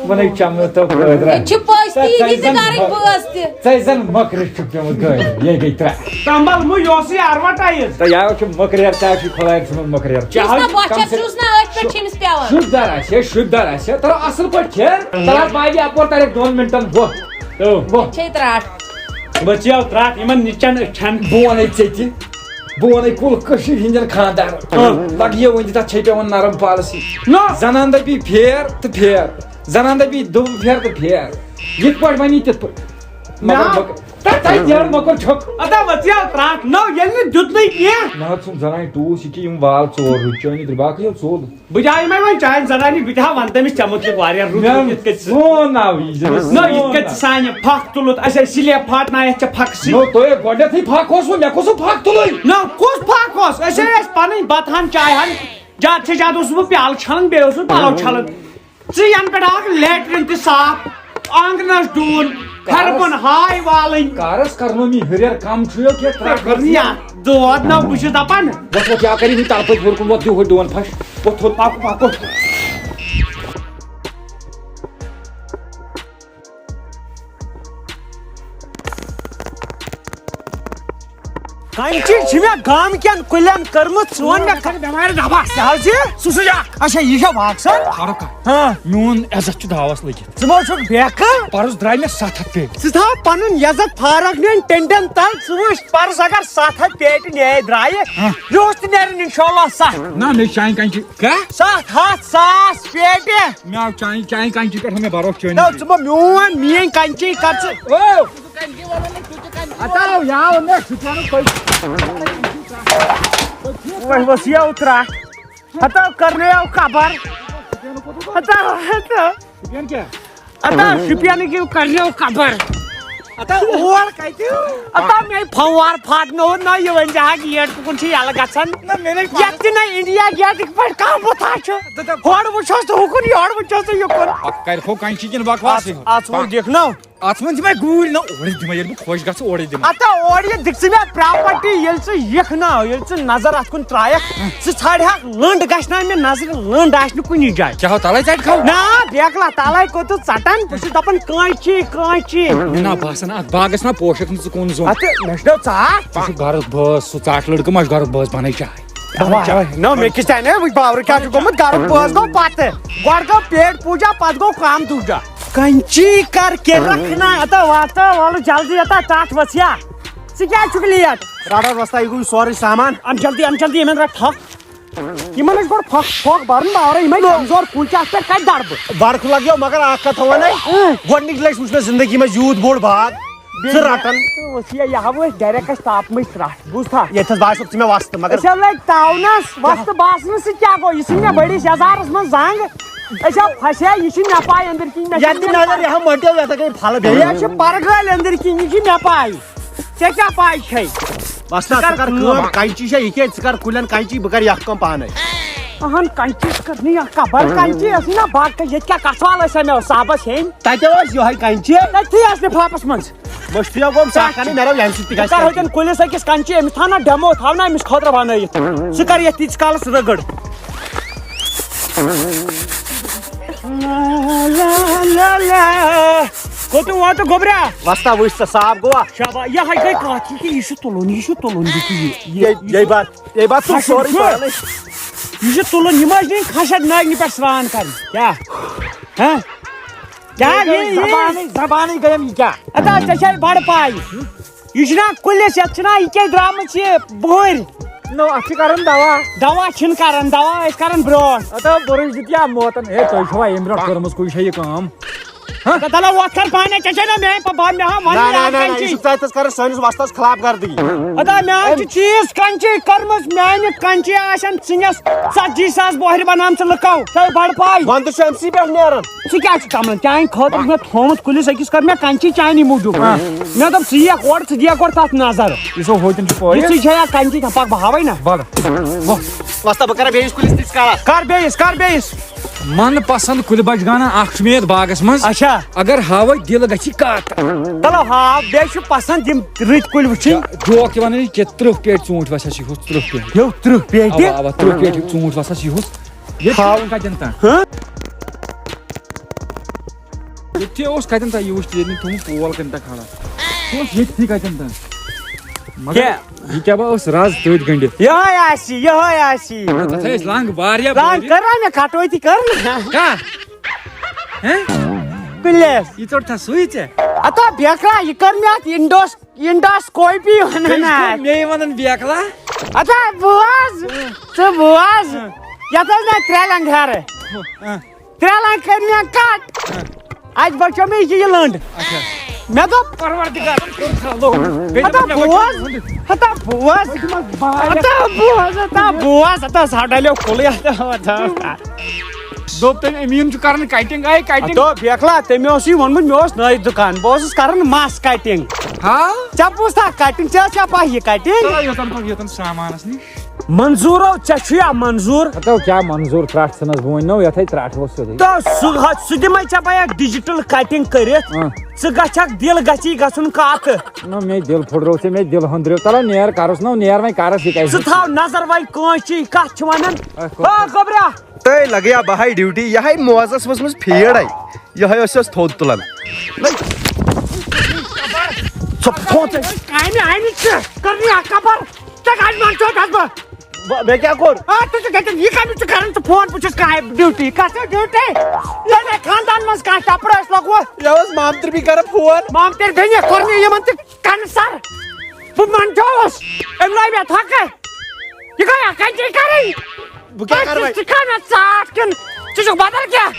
بہٕ نے چَمہٕ تو خٲطرٕ۔ یہِ چھِ پٔژھۍ تہِ، یہِ تہِ ژےٚ زَن گَرٕکۍ مۄ-، بٲژ تہِ۔ ژےٚ زَن مۄکرِتھ چھُکھ پیوٚمُت گٲڑۍ، یے گٔے ترٛٹھ۔ تَمبَل مہٕ، یہِ اوسُے advertise۔ تہٕ یَوٕ چھُ مۄکریر، ژےٚ چھُے خۄدایَن ژھٕنمُت مۄکریر۔ یُس نہ بۄچھِ چھُس نہ أتھۍ پٮ۪ٹھ چھِ أمِس پٮ۪وان۔ شُد دار آسہِ ہے، شُد دار آسہِ ہے، تَلہٕ اَصٕل پٲٹھۍ کھیر۔ تَلہٕ اَتھ باجہِ اَپور تَلہٕ دۄن مِنٹَن وۄتھ۔ تو۔ وۄتھ۔ چھے ترٛٹھ۔ بہٕ چیو ترٛٹھ یِمَن نِچَن أچھَن۔ بہٕ وَنے ژےٚ تہِ، بہٕ وَنے کُل کٔشیٖرِ ہِنٛدٮ۪ن خانٛدارَن۔ اۭں۔ لَگہِ یہِ وۄنۍ تہِ تَتھ چھے پٮ۪وان نرم policy۔ نہ۔ زَنان دَپی پھیر تہٕ پھیر، زَنان دَپی دُبہٕ پھیر تہٕ پھیر۔ یِتھ پٲٹھۍ وَنی تِتھ پٲٹھۍ۔ مگر نہ۔ بہٕ، تَتھ تَتہِ نیرٕ مۄکُر چھۄکھ۔ اَدا وۄتھ یَو ترٛٹھ۔ نہ، ییٚلہِ نہٕ دیُتنٕے کینٛہہ۔ نہ حظ، ژھُن زَنانہِ ٹوٗس، یہِ کہِ یِم وال ژور رُکۍ، چٲنی ترٛےٚ باقٕے یِم ژوٚل۔ بہٕ جاے مےٚ وۄنۍ چانہِ زنانی، بہٕ تہِ ہا وَنہٕ تٔمِس، ژےٚ مُتلِق واریاہ رُت مےٚ رُت یِتھ کٔنۍ ژٕ۔ سون ناو یی زِ نہ، یِتھ کٔنۍ ژٕ سانہِ پھکھ تُلُتھ، اَسہِ ٲسۍ سِلے پھاٹنایَتھ ژےٚ پھکہٕ سۭتۍ۔ نو، تۄہہِ گۄڈٕنٮ۪تھٕے پھکھ اوسوٕ، مےٚ کُس سُہ پھکھ تُلٕے؟ نہ، کُس پھکھ اوس؟ أسۍ ہے ٲسۍ پَنٕنۍ بَتہٕ ہَن، چاے ہَن، زیادٕ سے زیادٕ اوسُس بہٕ پیالہٕ چھَلان، بیٚیہِ اوسُس پَلو چھَلان۔ ژٕ یَنہٕ پٮ۪ٹھ آکھ لیٹرِن تہِ صاف، آنٛگنَس ڈوٗن، کھربَن ہاے والٕنۍ۔ کارَس کرنو می ہُرٮ۪ر کَم چھُ یو کینٛہہ ترٛٹھ۔ کٔرنی یا دود نہ، بہٕ چھُس دَپان۔ وۄتھ، وۄتھ، یا کٔرِو یہِ تَلہٕ پٔتۍ ہیوٚر کُن، وۄتھ، دِیِو ہُہ ڈوٗن پھَش۔ وۄتھ تھوٚد پَکُن، پَکُن۔ کَنچی چھِ مےٚ گامہٕ کٮ۪ن کُلٮ۪ن کٔرمٕژ، ژٕ وَن مےٚ۔ ژٕ کَر بٮ۪مارِ دَبَس۔ کیٛاہ حظ یہِ؟ سُہ سُہ چھا؟ اچھا، یہِ چھا واکسن؟ فاروق۔ ہاں۔ میون عزت چھُ داوَس لٔگِتھ۔ ژٕ ما چھُکھ بیکہٕ؟ پَرُس درٛاے مےٚ ستھ ہَتھ پیٹہِ۔ ژٕ تھاو پَنُن عزت فاروق نٮ۪ن ٹٮ۪نٛڈٮ۪ن تَل۔ ژٕ وٕچھ، پَرُس اگر ستھ ہَتھ پیٹہِ نیرِ درٛایہِ، ہاں۔ یُہُس تہِ نیرن اِنشاءاللہ ستھ۔ نہ، مےٚ چھِ چانہِ کَنچی۔ کیٛاہ؟ ستھ ہَتھ ساس پیٹہِ۔ مےٚ آو چانہِ، چانہِ کَنچی پٮ۪ٹھ مےٚ بھروسہٕ چٲنۍ نہ، کَنچی۔ ژٕ ما میون، میٲنۍ کَنچی کَر ژٕ۔ او! ہتاو، یا ووٚن مےٚ، سُہ چھُ وَنان تۄہہِ۔ وۄنۍ ؤژھ یہِ اوترٕ اکھ۔ ہتاو، کرنٲیو قبر۔ ہتاو، ہتاو۔ شُپین کیٛاہ؟ ہتاو، شُپینٕکۍ یِم کرنٲیو قبر۔ ہتاو، اور کتہِ؟ ہتاو، مےٚ پھموار پھاٹنووُن نہ، یہِ ؤنۍ زِ ہا گیٹ کُکُن چھُ یَلہٕ گژھان۔ نہ، مےٚ نے یتھ تہِ نہ انڈیا گیٹٕکۍ پٲٹھۍ کانٛہہ بُتھا چھُ۔ ہورٕ وٕچھوس تُہُکُن، یورٕ وٕچھوس تُہۍ یُکُن۔ اکھ کرِ ہو کَنچی کِنہٕ بکواسٕے؟ اَتھ، اَتھ ووٚن دِکھ نہ۔ اتھ منٛز دِمے گوٗلۍ نہ اورے دِمے، ییٚلہِ بہٕ خۄش گژھٕ اورے دِمے۔ اتا اورٕ یہِ دِکھ ژٕ مےٚ پراپرٹی، ییٚلہِ ژٕ یِکھ نہ، ییٚلہِ ژٕ نظر اتھ کُن ترایکھ، ژٕ ژھانڈہکھ لٔنڈ، گژھِ نہ مےٚ نظرِ لٔنڈ آسہِ نہٕ کُنی جایہِ۔ کیٛاہ ہو تلے ژٹہِ کھو؟ نہ، بیکلا تلے کوٚت ژٹان، بہٕ چھُس دپان کٲنچی، کٲنچی۔ مےٚ نا باسان اتھ باغس نا پوشک نہٕ ژٕ کُن زوٚن۔ اتہٕ مےٚ چھُ ژاٹھ۔ ژٕ چھُکھ گرُک بٲژ، سُہ ژاٹھ لڑکہٕ ما چھُ گرُک بٲژ بنٲے چاے۔ دوا۔ چاے۔ نہ، مےٚ کِژھ چاے نہ، وٕچھ باورٕ کیٛاہ چھُ گوٚمُت، گرُک بٲژ گوٚو پتہٕ۔ گۄڈٕ گوٚو پیٹ پوٗجا، پتہٕ گوٚو کام دوٗجا۔ کنچی کر کے رکھنا۔ اتا واسطہ والو جلدی اتا ٹاٹھ وسیا۔ ژٕ کیٛازِ چھُکھ لیٹ؟ رٹھ حظ وستا، یہِ گوٚو سورُے سامان۔ ان جلدی، ان جلدی، یِمن رٹھ تھپھ۔ یِمن ٲسۍ گۄڈٕ پھۄکھ، پھۄکھ برُن باورے، یِمے کمزور کُلۍ چھِ، اتھ پٮ۪ٹھ کتہِ درٕ بہٕ؟ بڑٕ کھُل لگیو، مگر اکھ کتھ ونَے، اۭں۔ گۄڈنِچ لٹہِ وٕچھ مےٚ زندگی منٛز یوٗت بوٚڑ باغ۔ ژٕ رٹان۔ ژٕ وٕچھ، یہِ، یہِ ہاوو أسۍ direct اَسہِ تاپہٕ مٔنٛزۍ ترٛٹھ، بوٗزتھا؟ ییٚتہِ حظ باسیو ژٕ مےٚ وستہٕ، مگر أسۍ حظ لٔگۍ تاونس، وستہٕ باسنہٕ سۭتۍ کیٛاہ گوٚو؟ یہِ ژھٕنۍ مےٚ بٔڑِس یزارس منٛز زنٛگ۔ أسۍ حظ پھسے، یہِ چھِ مےٚ پاے أنٛدٕرۍ کِنۍ، مےٚ یتھ چھِ تہِ مےٚ نظر پاے۔ یہِ ہا مۄٹیو، یتھ ہا گٔے پھلہٕ بیٚیہِ۔ یہِ چھِ پرگٲلۍ أنٛدٕرۍ کِنۍ، یہِ چھِ مےٚ پاے۔ ژےٚ کیٛاہ پاے چھے؟ وستہٕ، ژٕ ژٕ کر کر کٲم، کٲم۔ کینچی چھےٚ یہِ کیٛاہ؟ ژٕ کر کُلٮ۪ن کینچی، بہٕ کر یکھ کٲم پانے۔ اہن، کینچی کر نہٕ یہِ کبر کینچی، ٲسٕے نہ باقٕے، ییٚتہِ کیٛاہ کتھ وال ٲسۍ مےٚ صاحبس ہیٚنۍ؟ تتہِ اوس یۄہے کینچی۔ تٔتھی ٲسۍ لفافس منٛز۔ مٔشتھٕے ہا گوٚو ساکھ کرنٕے، مےٚ دوٚپ ییٚمہِ سۭتۍ تہِ ژٕ گژھِ کر کینچی۔ ہوٚتٮ۪ن کُلِس أکِس کنچی، أمِس تھاو نا demo، تھاو نا أمِس خٲطرٕ بنٲیِتھ۔ ژٕ کر یتھ تیٖتِس کالس رگڑ۔ لا، لا، لا، لا۔ کوٚت ووت گوٚبرا؟ وستا وٕچھ ژٕ، صاف گوٚوا؟ شابا، یہِ ہاے گٔے کتھ، یہِ کہِ یہِ چھُ تُلُن، یہِ چھُ تُلُن، یہِ کہِ یہِ، یہِ، یہِ، یہِ بات، یہِ بات ژٕ خشک سورُے چھُ۔ پانَے۔ یہِ چھُ تُلُن، یِم ٲسۍ نہٕ خشک نٲگنہِ پٮ۪ٹھ سرٛان کران۔ کیٛاہ؟ ہہ؟ کیٛاہ یہِ، یہِ، یہِ؟ زبانٕے، زبانٕے گٔیم یہِ کیٛاہ؟ اَدا ژےٚ چھےٚ بڑٕ پَے۔ یہِ چھُنہ کُلِس، یَتھ چھُنہ یہِ کیٛاہ درٛامٕژ یہِ بُہٕرۍ؟ نو، اَتھ چھِ کَرُن دوا۔ دوا چھِنہٕ کَران، دوا ٲسۍ کَران برٛونٛٹھ۔ اَدا بُرٕج دیُت یا موتَن۔ ہے، تۄہہِ چھُوا ییٚمہِ برٛونٛٹھ کٔرمٕژ کُنہِ جایہِ یہِ کٲم؟ ہاں؟ تہٕ تَلہ وۄتھ کر پانَے، ژےٚ چھے نہ میٛانہِ پا-، با-، مےٚ ہا وَنُن نہ، نہ، یار نہ، نہ، یہِ کَنچی۔ چھُکھ ژٕ اَتہِ تھَس کَران سٲنِس وۄستَس خلاف گردی۔ اَدا مےٚ ہا چھِ چیٖز کَنچی کٔرمٕژ، میٛانہِ کَنچی آسَن ژٕنِس ژَتجی ساس بۄہرِ بَنامژٕ لُکو، تۄہہِ بَڑٕ پَے۔ وَندٕ چھُ أمۍ سٕے پٮ۪ٹھ نیران۔ ژٕ کیٛاہ چھُکھ تَمن؟ چانہِ خٲطرٕ چھُ مےٚ تھوٚومُت کُلِس أکِس، کٔر مےٚ کَنچی چانی موٗجوٗب۔ ہاں۔ مےٚ دوٚپ، ژٕ یِکھ اورٕ، ژٕ دِیَکھ گۄڈٕ تَتھ نظر۔ یہِ چھو ہوتن چھُ پٲیِتھ۔ یِژھٕے چھےٚ یا کَنچی، کھا پَکھ بہٕ ہاوَے نہ۔ وَلہٕ۔ وۄستہ، بہٕ کَرٕ بیٚیِس کُلِس تِژھ کَتھ۔ کَر بیٚیِس، کَر بیٚیِس۔ من پسند کُلۍ بچہٕ گانا اکھ چھُ مےٚ یتھ باغس منٛز۔ اچھا۔ اگر ہاوے دل گژھِ کتھ۔ چلو ہاو، بیٚیہِ چھُ پسند یِم رٕتۍ کُلۍ وٕچھِنۍ۔ جوک تہِ ونان، یہِ کیٛاہ تٕرٛہ پیٹہِ ژوٗنٛٹھۍ وسان چھِ ہُتھ تٕرٛہ پیٹہِ۔ ہیو تٕرٛہ پیٹہِ؟ اوا، اوا، تٕرٛہ پیٹہِ ژوٗنٛٹھۍ وسان چھِ ہُتھ۔ ییٚتہِ ہاو۔ کتٮ۪ن تام؟ ہاں؟ ییٚتہِ اوس کتٮ۪ن تام، یہِ وٕچھ، ییٚتہِ تھوٚومُت پول کَمہِ تام کھڑا۔ سُہ اوس ییٚتھی کتٮ۪ن تام۔ مگر کیٛاہ؟ یہِ کیٛاہ با ٲس رز تٔتھۍ گٔنٛڈِتھ؟ یِہوٚے آسی، یِہوٚے آسی۔ تَتھ ٲسۍ لنٛگ واریاہ لنٛگ بٔڑۍ۔ کٔر وۄنۍ مےٚ کٹٲے تہِ کٔر نا۔ کیٛاہ؟ ہیں؟ پلیز۔ یہِ ژوٚٹ تھا سُے ژےٚ؟ اتا بیکرا، یہِ کٔر مےٚ اتھ انڈوس-، انڈوسکوپی ونان تٔمِس اتھ۔ کوٚر مے ونان بیکلا۔ اتا بوز، ژٕ بوز۔ ہاں۔ یتھ ٲس مےٚ ترٛےٚ لنٛگ ہرٕ۔ ہاں۔ ترٛےٚ لنٛگ کٔرۍ مےٚ کٹ۔ ہاں۔ اتہِ بچو مےٚ یہِ لٔنٛڈ۔ اچھا۔ مےٚ دوٚپ، پروردگارن کوٚر کھلو۔ بیٚیہِ ہتا دوٚپُن مےٚ وٕچھ بوز، لٔنٛڈ۔ ہتا بوز، ہتا بوز، ہتا بوز، ہتا سا ڈلیو کُلُے، ہتا، ہتا۔ دوٚپ تٔمۍ، أمیٖن چھُ کران cutting، آے cutting۔ ہتا بیکلا، تٔمۍ اوس یہِ ووٚنمُت، مےٚ اوس نٲیِد دُکان، بہٕ اوسُس کران مس cutting۔ ہاو؟ ژےٚ بوٗزتھا cutting، ژےٚ ٲسیا پاے یہِ cutting؟ چلو، یوٚتن پتہٕ یوٚتن سامانس نِش۔ منظوٗرو، ژےٚ چھُیا منظوٗر؟ ہتو کیٛاہ منظوٗر، ترٛٹھ ژھٕنس بہٕ وۄنۍ نو یتھے ترٛٹھ اوس سیوٚدُے۔ تہٕ سُہ، سُہ دِمے ژےٚ بہٕ اکھ digital cutting کٔرِتھ۔ اۭں۔ ژٕ گژھکھ دِل گژھی گژھُن کتھ۔ نہ، مے دِل پھُٹرو ژےٚ، مے دِل ہُنٛدریو۔ تلہ نیر کرُس نو، نیر وۄنۍ کرس یہِ کتہِ۔ ژٕ تھاو نظر وۄنۍ کٲنٛسہِ چی کتھ چھِ ونان۔ اے، ہا گوٚبرا۔ تۄہہِ لگیا بہاے ڈیوٹی، یہے موزس ؤژھمٕژ فیٖڈ اے۔ یہے ٲسۍ أسۍ تھوٚد تُلان۔ ژٕ تھوٚد۔ کامہِ آیہِ نہٕ ژےٚ کرنی اکھ خبر۔ ژےٚ کتہِ منٛز چھوکھ بہٕ؟ بہٕ، مےٚ کیٛاہ کوٚر؟ آ، ژٕ چھُکھ ییٚتٮ۪ن یہِ کَمہِ ژٕ کَران ژٕ فون؟ بہٕ چھُس کامہِ ڈیوٹی۔ کَس ڈیوٹی؟ ییٚلہِ مےٚ خانٛدان منٛز کانٛہہ ٹَپرٕ ٲسۍ لوٚگمُت۔ مےٚ اوس مامتٕرۍ بی کَران فون۔ مامتٕرۍ بیٚنہِ کوٚر مےٚ یِمَن تہِ کَنسَر۔ بہٕ منٛجووُس۔ أمۍ لٲج مےٚ تھۄکہٕ۔ یہِ گٔے اَکھ کَنچی کَرٕنۍ۔ بہٕ کیٛاہ کَرٕ وۄنۍ؟ ژٕ کھا مےٚ ژاٹھ کِنہٕ ژٕ چھُکھ بدل کینٛہہ؟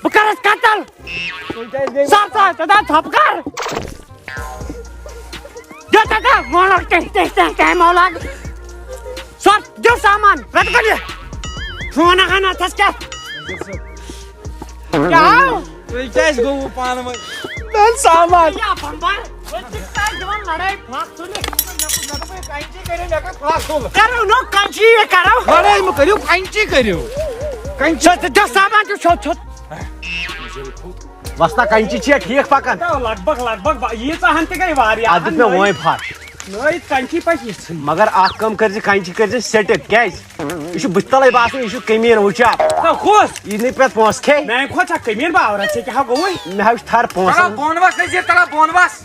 بہٕ کَرَس قتل۔ تُہۍ کیٛازِ گٔیوٕ؟ سر، سر، ژٕ دَپ ژھۄپہٕ کر۔ دِ ژٕ دَپ، وَنو تٔمۍ، تٔمۍ، تٔمۍ، تٔمۍ مولوی۔ سر، دِ سامان، رَٹہٕ کَڑ یہِ۔ فون ہَن اَتھَس کیٛاہ؟ کیٛاہ آو؟ تُہۍ کیٛازِ گوٚوٕ پانہٕ ؤنۍ؟ مےٚ سامان۔ یا بمبر، وۄنۍ چھِ تۄہہِ دِوان لڑٲے پھَکھ تُلِتھ۔ مےٚ دوٚپ، مےٚ دوٚپ، یہِ کَنچی کٔرِو، مےٚ کٔر پھَکھ تُلٕنۍ۔ کَرو نو کَنچی، یہِ کَرو۔ لڑٲے مہٕ کٔرِو، کَنچی کٔرِو۔ کَنچی۔ ژٕ دِ سامان تہِ چھوٚت، چھوٚت۔ وۄستا، کَنچی چھےٚ ٹھیٖک پَکان؟ لگ بگ، لگ بگ، ییٖژاہ ہَن تہِ گٔے واریاہ۔ اَتھ دیُت مےٚ وۄنۍ پھَش۔ نٲیِتھ کَنچی پَزِ یِژھٕے۔ مگر اَکھ کٲم کٔرۍ زِ، کَنچی کٔرۍ زِ سیٚٹِک۔ کیٛازِ؟ یہِ چھُ بٕتھِ تَلَے باسان، یہِ چھُ کٔمیٖن، وٕچھا؟ ژٕ کُس؟ یہِ نہٕ پٮ۪تھ پونٛسہٕ کھے۔ میٛانہِ کھۄتہٕ چھا کٔمیٖن باورا؟ ژےٚ کیٛاہ ہا گوٚوُے؟ مےٚ حظ چھُ تھَر پونٛسہٕ۔ تَلہ بۄن وَس، نذیٖر، تَلہ بۄن وَس۔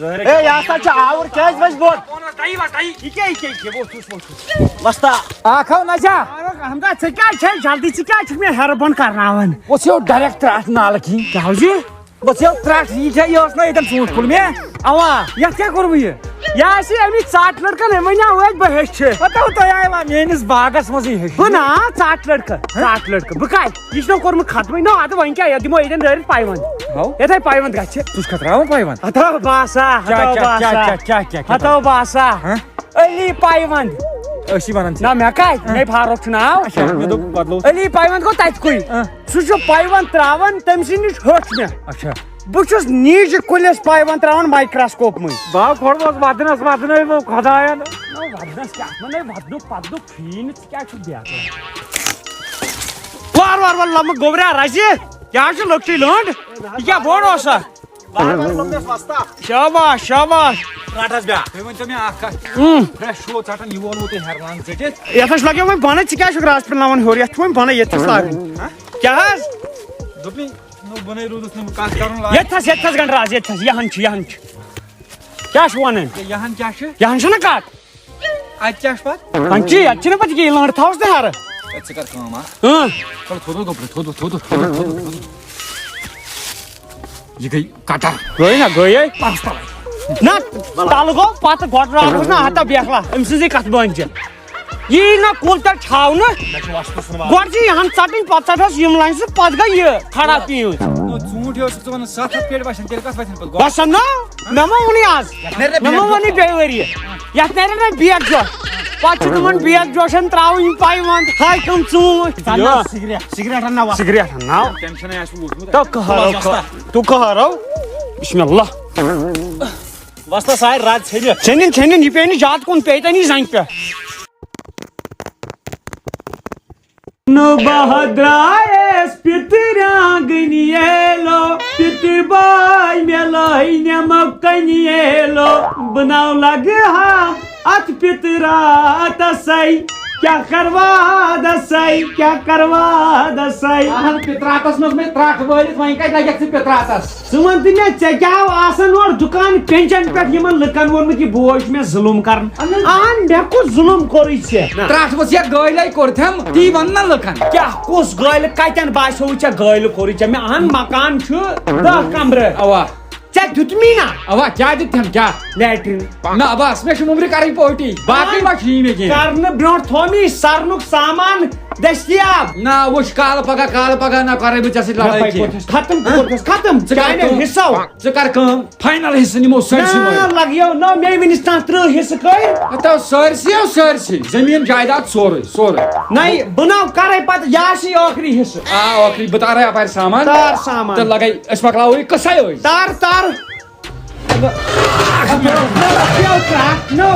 ہے، یہِ ہسا چھُ آوُر، کیٛازِ وَسہِ بۄن؟ بۄن وَس، دَیی وَس، دَیی۔ یہِ کیٛاہ، یہِ کیٛاہ، یہِ کیٛاہ؟ وۄتھ، وۄتھ، وۄتھ۔ وۄستا۔ اَکھ ہاو نہ چھا؟ فاروق احمد، ژٕ کیٛازِ چھے جلدی؟ ژٕ کیٛازِ چھُکھ مےٚ ہیرٕ بۄن کرناوان؟ وۄتھ یو direct ترٛٹھ نالہٕ کِنۍ۔ کیٛاہ حظ یہِ؟ وۄتھ یو ترٛٹھ، یہِ چھا، یہِ اوس نہ ییٚتٮ۪ن ژوٗنٛٹھۍ کُل مےٚ؟ اَوا۔ یَتھ کیٛاہ کوٚروٕ یہِ؟ یہِ آسہِ اَمی ژاٹہٕ لٔڑکَن، أمۍ وَنیٛاو أتھۍ بہٕ ہیٚچھِ۔ پَتہٕ ہو تۄہہِ آیوا میٛٲنِس باغَس منٛزٕے ہیٚچھِ؟ بہٕ نا، ژاٹہٕ لٔڑکہٕ، ژاٹہٕ لٔڑکہٕ۔ بہٕ کَتہِ؟ یہِ چھُنہ کوٚرمُت ختمٕے۔ نہ، اَدٕ وۄنۍ کیٛاہ، یَتھ دِمو ییٚتٮ۪ن دٲرِتھ پایونٛد۔ ہاو۔ یَتھَے پایونٛد گژھِ۔ ژٕ چھُکھ کھتراوان پایونٛد؟ ہتاو باسا، کیٛاہ، ہتاو کیٛاہ، باسا۔ کیٛاہ، کیٛاہ، کیٛاہ، کیٛاہ، کیٛاہ؟ ہتاو باسا۔ ہاں؟ علی پایونٛد۔ أسی وَنان ژےٚ۔ نہ، مےٚ کَتہِ؟ ہاں۔ مےٚ فاروق چھُ ناو۔ اچھا، مےٚ دوٚپ بدلو۔ علی پایونٛد گوٚو تَتہِ کُے۔ ہاں۔ سُہ چھُ پایونٛد ترٛاوان، تٔمۍ سٕے نِش ہیوٚچھ مےٚ۔ اچھا۔ بہٕ چھُس نیٖجہِ کُلِس پایونٛد ترٛاوان microscope منٛز۔ باو کھۄڑٕ اوس وَدنَس وَدنٲوِو خۄدایَن۔ نہ، وَدنَس کیٛاہ؟ اَتھ منٛز نَے وَدنُک پَدنُک فی نہٕ، ژٕ کیٛاہ چھُکھ بیٚہتھ؟ وار وار وار لمہٕ گوٚبریا رزِ، یہِ حظ چھِ لۄکٹٕے لٔنٛڈ، یہِ کیٛاہ بوٚڑ اوسا؟ وار وار لوٚمنَس وۄستا۔ شاباش، شاباش۔ رَٹ حظ بیٛاکھ۔ تُہۍ ؤنۍتو مےٚ اَکھ کَتھ۔ اۭں۔ فرٛٮ۪ش چھُو ژَٹان، یہِ وولوٕ تۄہہِ ہٮ۪رمان ژٔٹِتھ۔ یَتھ حظ لَگیو وۄنۍ بۄنَے، ژٕ کیٛازِ چھُکھ رازٕ پٮ۪ٹھ لَوان ہیوٚر؟ یَتھ چھُ وۄنۍ بۄنَے، ییٚتہِ چھُس لاگُن۔ ہہ؟ کیٛاہ حظ؟ دوٚپمَے، نو بۄنَے روٗدُس نہٕ بہٕ کَتھ کَرُن لاگ۔ ییٚتہِ تھَس، ییٚتہِ تھَس گنٛڈٕ راز، ییٚتہِ تھَس، یہِ ہَن چھِ، یہِ ہَن چھِ۔ کیٛاہ چھُ وَنان؟ یہِ ہَن کیٛاہ چھُ؟ یہِ ہَن چھُنہ کَتھ۔ اَتہِ کیٛاہ چھُ پَتہٕ؟ وۄنۍ چھِ، اَتہِ چھِنہٕ پَتہٕ کِہیٖنۍ، لٔنٛڈ تھاوُس نہٕ ہَرٕ۔ ہے، ژٕ کَر کٲم اَکھ۔ اۭں۔ کَر تھوٚد وۄتھ گۄبرٕ، تھوٚد وۄتھ، تھوٚد وۄتھ، تھوٚد وۄتھ، تھوٚد وۄتھ، تھوٚد وۄتھ۔ یہِ گٔے کَٹَر۔ گٔے نہ، گٔیے۔ پَرُس تَلَے۔ نہ، تَلہٕ گوٚو پَتہٕ گۄڈٕ راوُس نہ ہَتہ بیکھلا، أمۍ سٕنٛزٕے کَتھٕ بٲنۍ چھِ۔ یی نہ کُل تیٚلہِ چھاونہٕ۔ مےٚ چھُ وۄستہٕ سُنٛد وَنُن۔ گۄڈٕ چھِ یِہَن ژَٹٕنۍ، پَتہٕ ژَٹہوس یِم لَنجہِ زٕ، پَتہٕ گٔے یہِ خراب پیٖنٛتۍ۔ نو، ژوٗنٛٹھۍ اوس ژٕ وَنان ستھ ہَتھ پیٹہِ وَسن، تیٚلہِ کَتھ وَسن پَتہٕ گۄڈٕ؟ وَسن نا، مےٚ ما ووٚنُے آز؟ یَتھ نیرِ نہ مےٚ ما بیگ ووٚنُے جوش۔ بیٚیہِ ؤرِیہِ۔ یَتھ نیرِ نہ بیگ جوش۔ پَتہٕ چھِ تِمَن بیگ جوشَن ترٛاوٕنۍ پَے وَنٛد، ہاے کٕم ژوٗنٛٹھۍ۔ ژٕ اَن نا یہِ۔ سِگریٹ، سِگریٹ اَن نا وَس۔ سِگریٹ اَن نا۔ ٹٮ۪نشَنٕے آسہِ ووٚتھمُت۔ تو کَہرو، تُل حظ وۄستا۔ تو کَہرو۔ بسم اللہ۔ وۄستا سارِ رَز ژھیٚنہِ۔ ژھیٚنِن، ژھیٚنِن، یہِ پیٚیہِ نہٕ زیادٕ کُن، پیٚیہِ تَنہِ زَنٛگہِ پٮ۪ٹھ۔ نو بہٕ درٛایس پِتٕر آنٛگن ییلو، پِتٕر باے مےٚ لٲے نٮ۪مو کنہِ ییلو، بہٕ ناو لگہٕ ہا اتھ پِتراتسے، کیٛاہ کرٕ وادسے، کیٛاہ کرٕ وادسے۔ اہن پِتراتس منٛز مےٚ ترٛٹھ وٲلِتھ، وۄنۍ کتہِ لگکھ ژٕ پِتراتس؟ ژٕ وَن تہٕ مےٚ، ژےٚ کیٛاہ آو آسان اورٕ دُکان پٮ۪نٛجن پٮ۪ٹھ یِمن لُکن ووٚنمُت، یہِ بوے چھُ مےٚ ظُلُم کران؟ اہن۔ اہن، مےٚ کُس ظُلُم کوٚرُے ژےٚ؟ نہ۔ ترٛٹھ ؤژھ یتھ گٲلۍ کوٚرتھم، تی وَن نہ لُکن۔ کیٛاہ کُس گٲلۍ؟ کتٮ۪ن باسیووُے ژےٚ گٲلۍ کوٚرُے ژےٚ؟ مےٚ اہن مکان چھُ دَہ کمرٕ۔ اوا۔ ژےٚ دیُتمی نا؟ اوا، کیٛاہ دیُتتھم، کیٛاہ؟ لیٹرین۔ نہ بس، مےٚ چھِ مُمرِ کرٕنۍ پوٹی، باقٕے ما چھُ یہِ مےٚ کینٛہہ؟ کرنہٕ برونٛٹھ تھوٚو مےٚ سرنُک سامان دٔستیاب۔ نہ، وٕچھ، کالہٕ پگاہ، کالہٕ پگاہ نہ کرے بہٕ ژےٚ سۭتۍ مےٚ لڑٲے پَے کینٛہہ۔ کوٚرتھَس ختم، ہہ؟ کوٚرتھَس ختم۔ ژٕ کر چانیو کٲم، حِصو۔ ژٕ کر کٲم، فاینل حِصہٕ نِمو سٲرسٕے نہ، مٔلۍ۔ لگیو نہ، مےٚ ؤنِس تام ترٛہ حِصہٕ کٔرۍ۔ ہتو سٲرسٕے، ہو سٲرسٕے، زٔمیٖن جایداد سورُے، سورُے۔ نہ، بہٕ نہ کرے پتہٕ، یہِ آسہِ ٲخری حِصہٕ۔ آ، ٲخری، بہٕ تارے اپارِ سامان۔ تار سامان۔ تہٕ لگے، أسۍ مۄکلاوو یہِ قصے أزۍ۔ تار، تار۔ نو،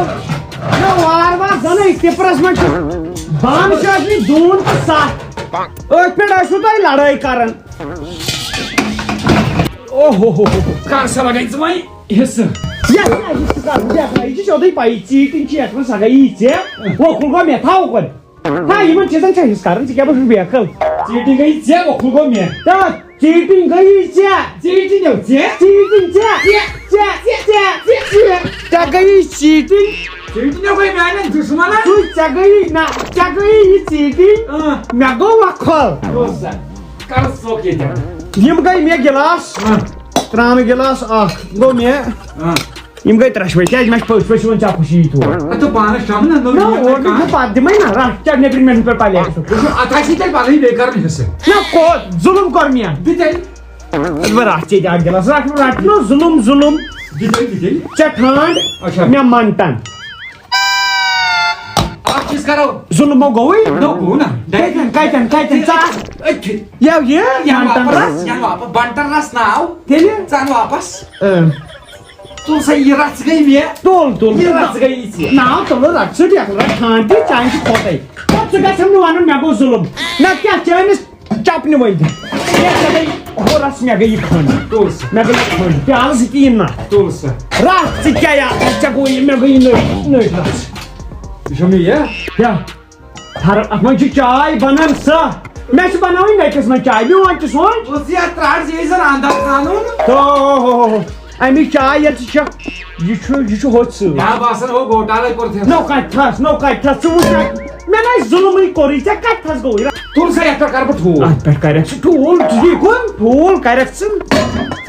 نو، وار وار زَنٕے ٹِپرَس منٛز چھُ بانہٕ چھِ ٲسمٕتۍ دوٗن تہٕ سَتھ۔ أتھۍ پٮ۪ٹھ ٲسوٕ تۄہہِ لڑٲے کران۔ اوہ ہو ہو ہو۔ کر سا لگے ژٕ وۄنۍ حصہٕ؟ یہِ ہسا، یہِ چھُ کرُن، یہِ ہسا، یہِ چھِ سیوٚدُے پَیی، چیٖٹِنٛگ چھِ یَتھ منٛز، سۄ گٔیی ژےٚ۔ وۄکھُل گوٚو مےٚ، تھاو کۄنہِ۔ ہا، یِمن چیٖزن چھا حِصہٕ کران؟ ژٕ کیٛاہ بہٕ چھُس بیقل؟ چیٖٹِنگ گٔیی ژےٚ، وۄکھُل گوٚو مےٚ۔ تہٕ چیٖٹِنگ گٔیی ژےٚ۔ چیٖٹِنگ گٔیی ژےٚ۔ چیٖٹِنگ ژےٚ۔ ژےٚ، ژےٚ، ژےٚ، ژےٚ، ژےٚ۔ ژےٚ گٔیی چیٖٹِنگ۔ چیٖٹِنگ گٔے میانٮ۪ن دُشمنن۔ ژٕ، ژےٚ گٔیی نہ، ژےٚ گٔیی یہِ چیٖٹِنگ۔ اۭں۔ مےٚ گوٚو وۄکھل۔ کُس سا؟ کر ژوٚک ییٚتٮ۪ن۔ یِم گٔے مےٚ گِلاس۔ اۭں۔ ترٛامہٕ گِلاس اکھ گوٚو مےٚ۔ اۭں۔ یِم گٔے ترٛٮ۪شوَے، کیٛازِ مےٚ چھِ پٔژھۍ ؤژھۍ یِوان ژےٚ خوشی تور۔ اَدٕ ژٕ پانَس چَمہٕ نہ، نوٚو نہ، یِیہِ نہٕ اور نہٕ کانٛہہ۔ بہٕ پَتہٕ دِمَے نہ، رَٹھ ژےٚ نیٚبرِمٮ۪ن پٮ۪ٹھ پَلیٹ سُہ۔ وٕچھ، اَتھ آسی تیٚلہِ پَنٕنۍ بیٚیہِ کَرُن حِصہٕ۔ نہ، کوٚت؟ ظُلُم کوٚر مےٚ۔ دِ تیٚلہِ۔ اَدٕ بہٕ رَٹھ ژےٚ تہِ اَکھ گِلاس، رَٹھ، رَٹھ نہ، ظُلُم، ظُلُم۔ دِ تیٚلہِ، دِ تیٚلہِ۔ ژےٚ ٹھانٛڈ، اچھا۔ مےٚ مَنٹَن۔ اَکھ چیٖز کَرو۔ ظُلمو گوٚوٕے؟ نہ، گوٚو نہ۔ کَتٮ۪ن، کَتٮ۪ن، کَتٮ۪ن؟ ژٕ آس أتھی۔ یَو یہِ، یَن مَنٹَن واپَس، رَس۔ یَن واپَس، بَنٹَن رَس ناو۔ تیٚلہِ؟ ژَن واپَس۔ اۭں۔ تُل سا، یہِ رَژھ گٔے مےٚ۔ تُل، تُل۔ یہِ رَژھ گٔے یہِ ژےٚ۔ ناو تُلو، رَژھ ژٕ ڈٮ۪کھ، رَژھ ٹھانٛڈ تہِ، چانہِ چھِ پھۄٹَے۔ پَتہٕ ژٕ گژھٮ۪م نہٕ وَنُن، مےٚ گوٚو ظُلُم۔ نہ کیٛاہ، چٲنِس چَپنہِ ؤلۍ دِ۔ کیٛاہ ژےٚ گٔے؟ ہُہ رَژھ مےٚ گٔے یہِ کھٔنٛڈ۔ تُل سا۔ مےٚ گٔے یہِ کھٔنٛڈ۔ پیالہٕ زٕ تہِ یِن نہ۔ تُل سا۔ رَژھ ژٕ کیٛاہ یاد، ژےٚ گوٚو یہِ، مےٚ گٔے یہِ نٔٹۍ، نٔٹۍ رَژھ۔ یہِ چھا مےٚ یہِ؟ کیٛاہ؟ تھر، اتھ منٛز چھِ چاے بنان سۄ۔ مےٚ چھِ بناوٕنۍ نٔٹِس منٛز چاے، میون تہِ سونٛچ۔ بہٕ چھُس یتھ ترٛٹھ زِ یہِ زن اندر ژھانُن۔ تو، ہو، ہو، ہو۔ اَمِچ چاے ییٚلہِ ژٕ چکھ، یہِ چھُ، یہِ چھُ ہوٚتہِ سۭتۍ۔ مےٚ باسان، ہو، گوٹالے کوٚرتھٕے۔ نو کتہِ تھس، نو کتہِ تھس، ژٕ وٕچھ۔ مےٚ نَے ظُلمٕے کوٚرُے، ژےٚ کتہِ تھس گوٚوُے؟ تُل سا، یتھ پٮ۪ٹھ کرٕ بہٕ ٹھوٗل۔ اتھ پٮ۪ٹھ کرکھ ژٕ ٹھوٗل، ژٕ یی کُن، ٹھوٗل کرکھ ژٕ۔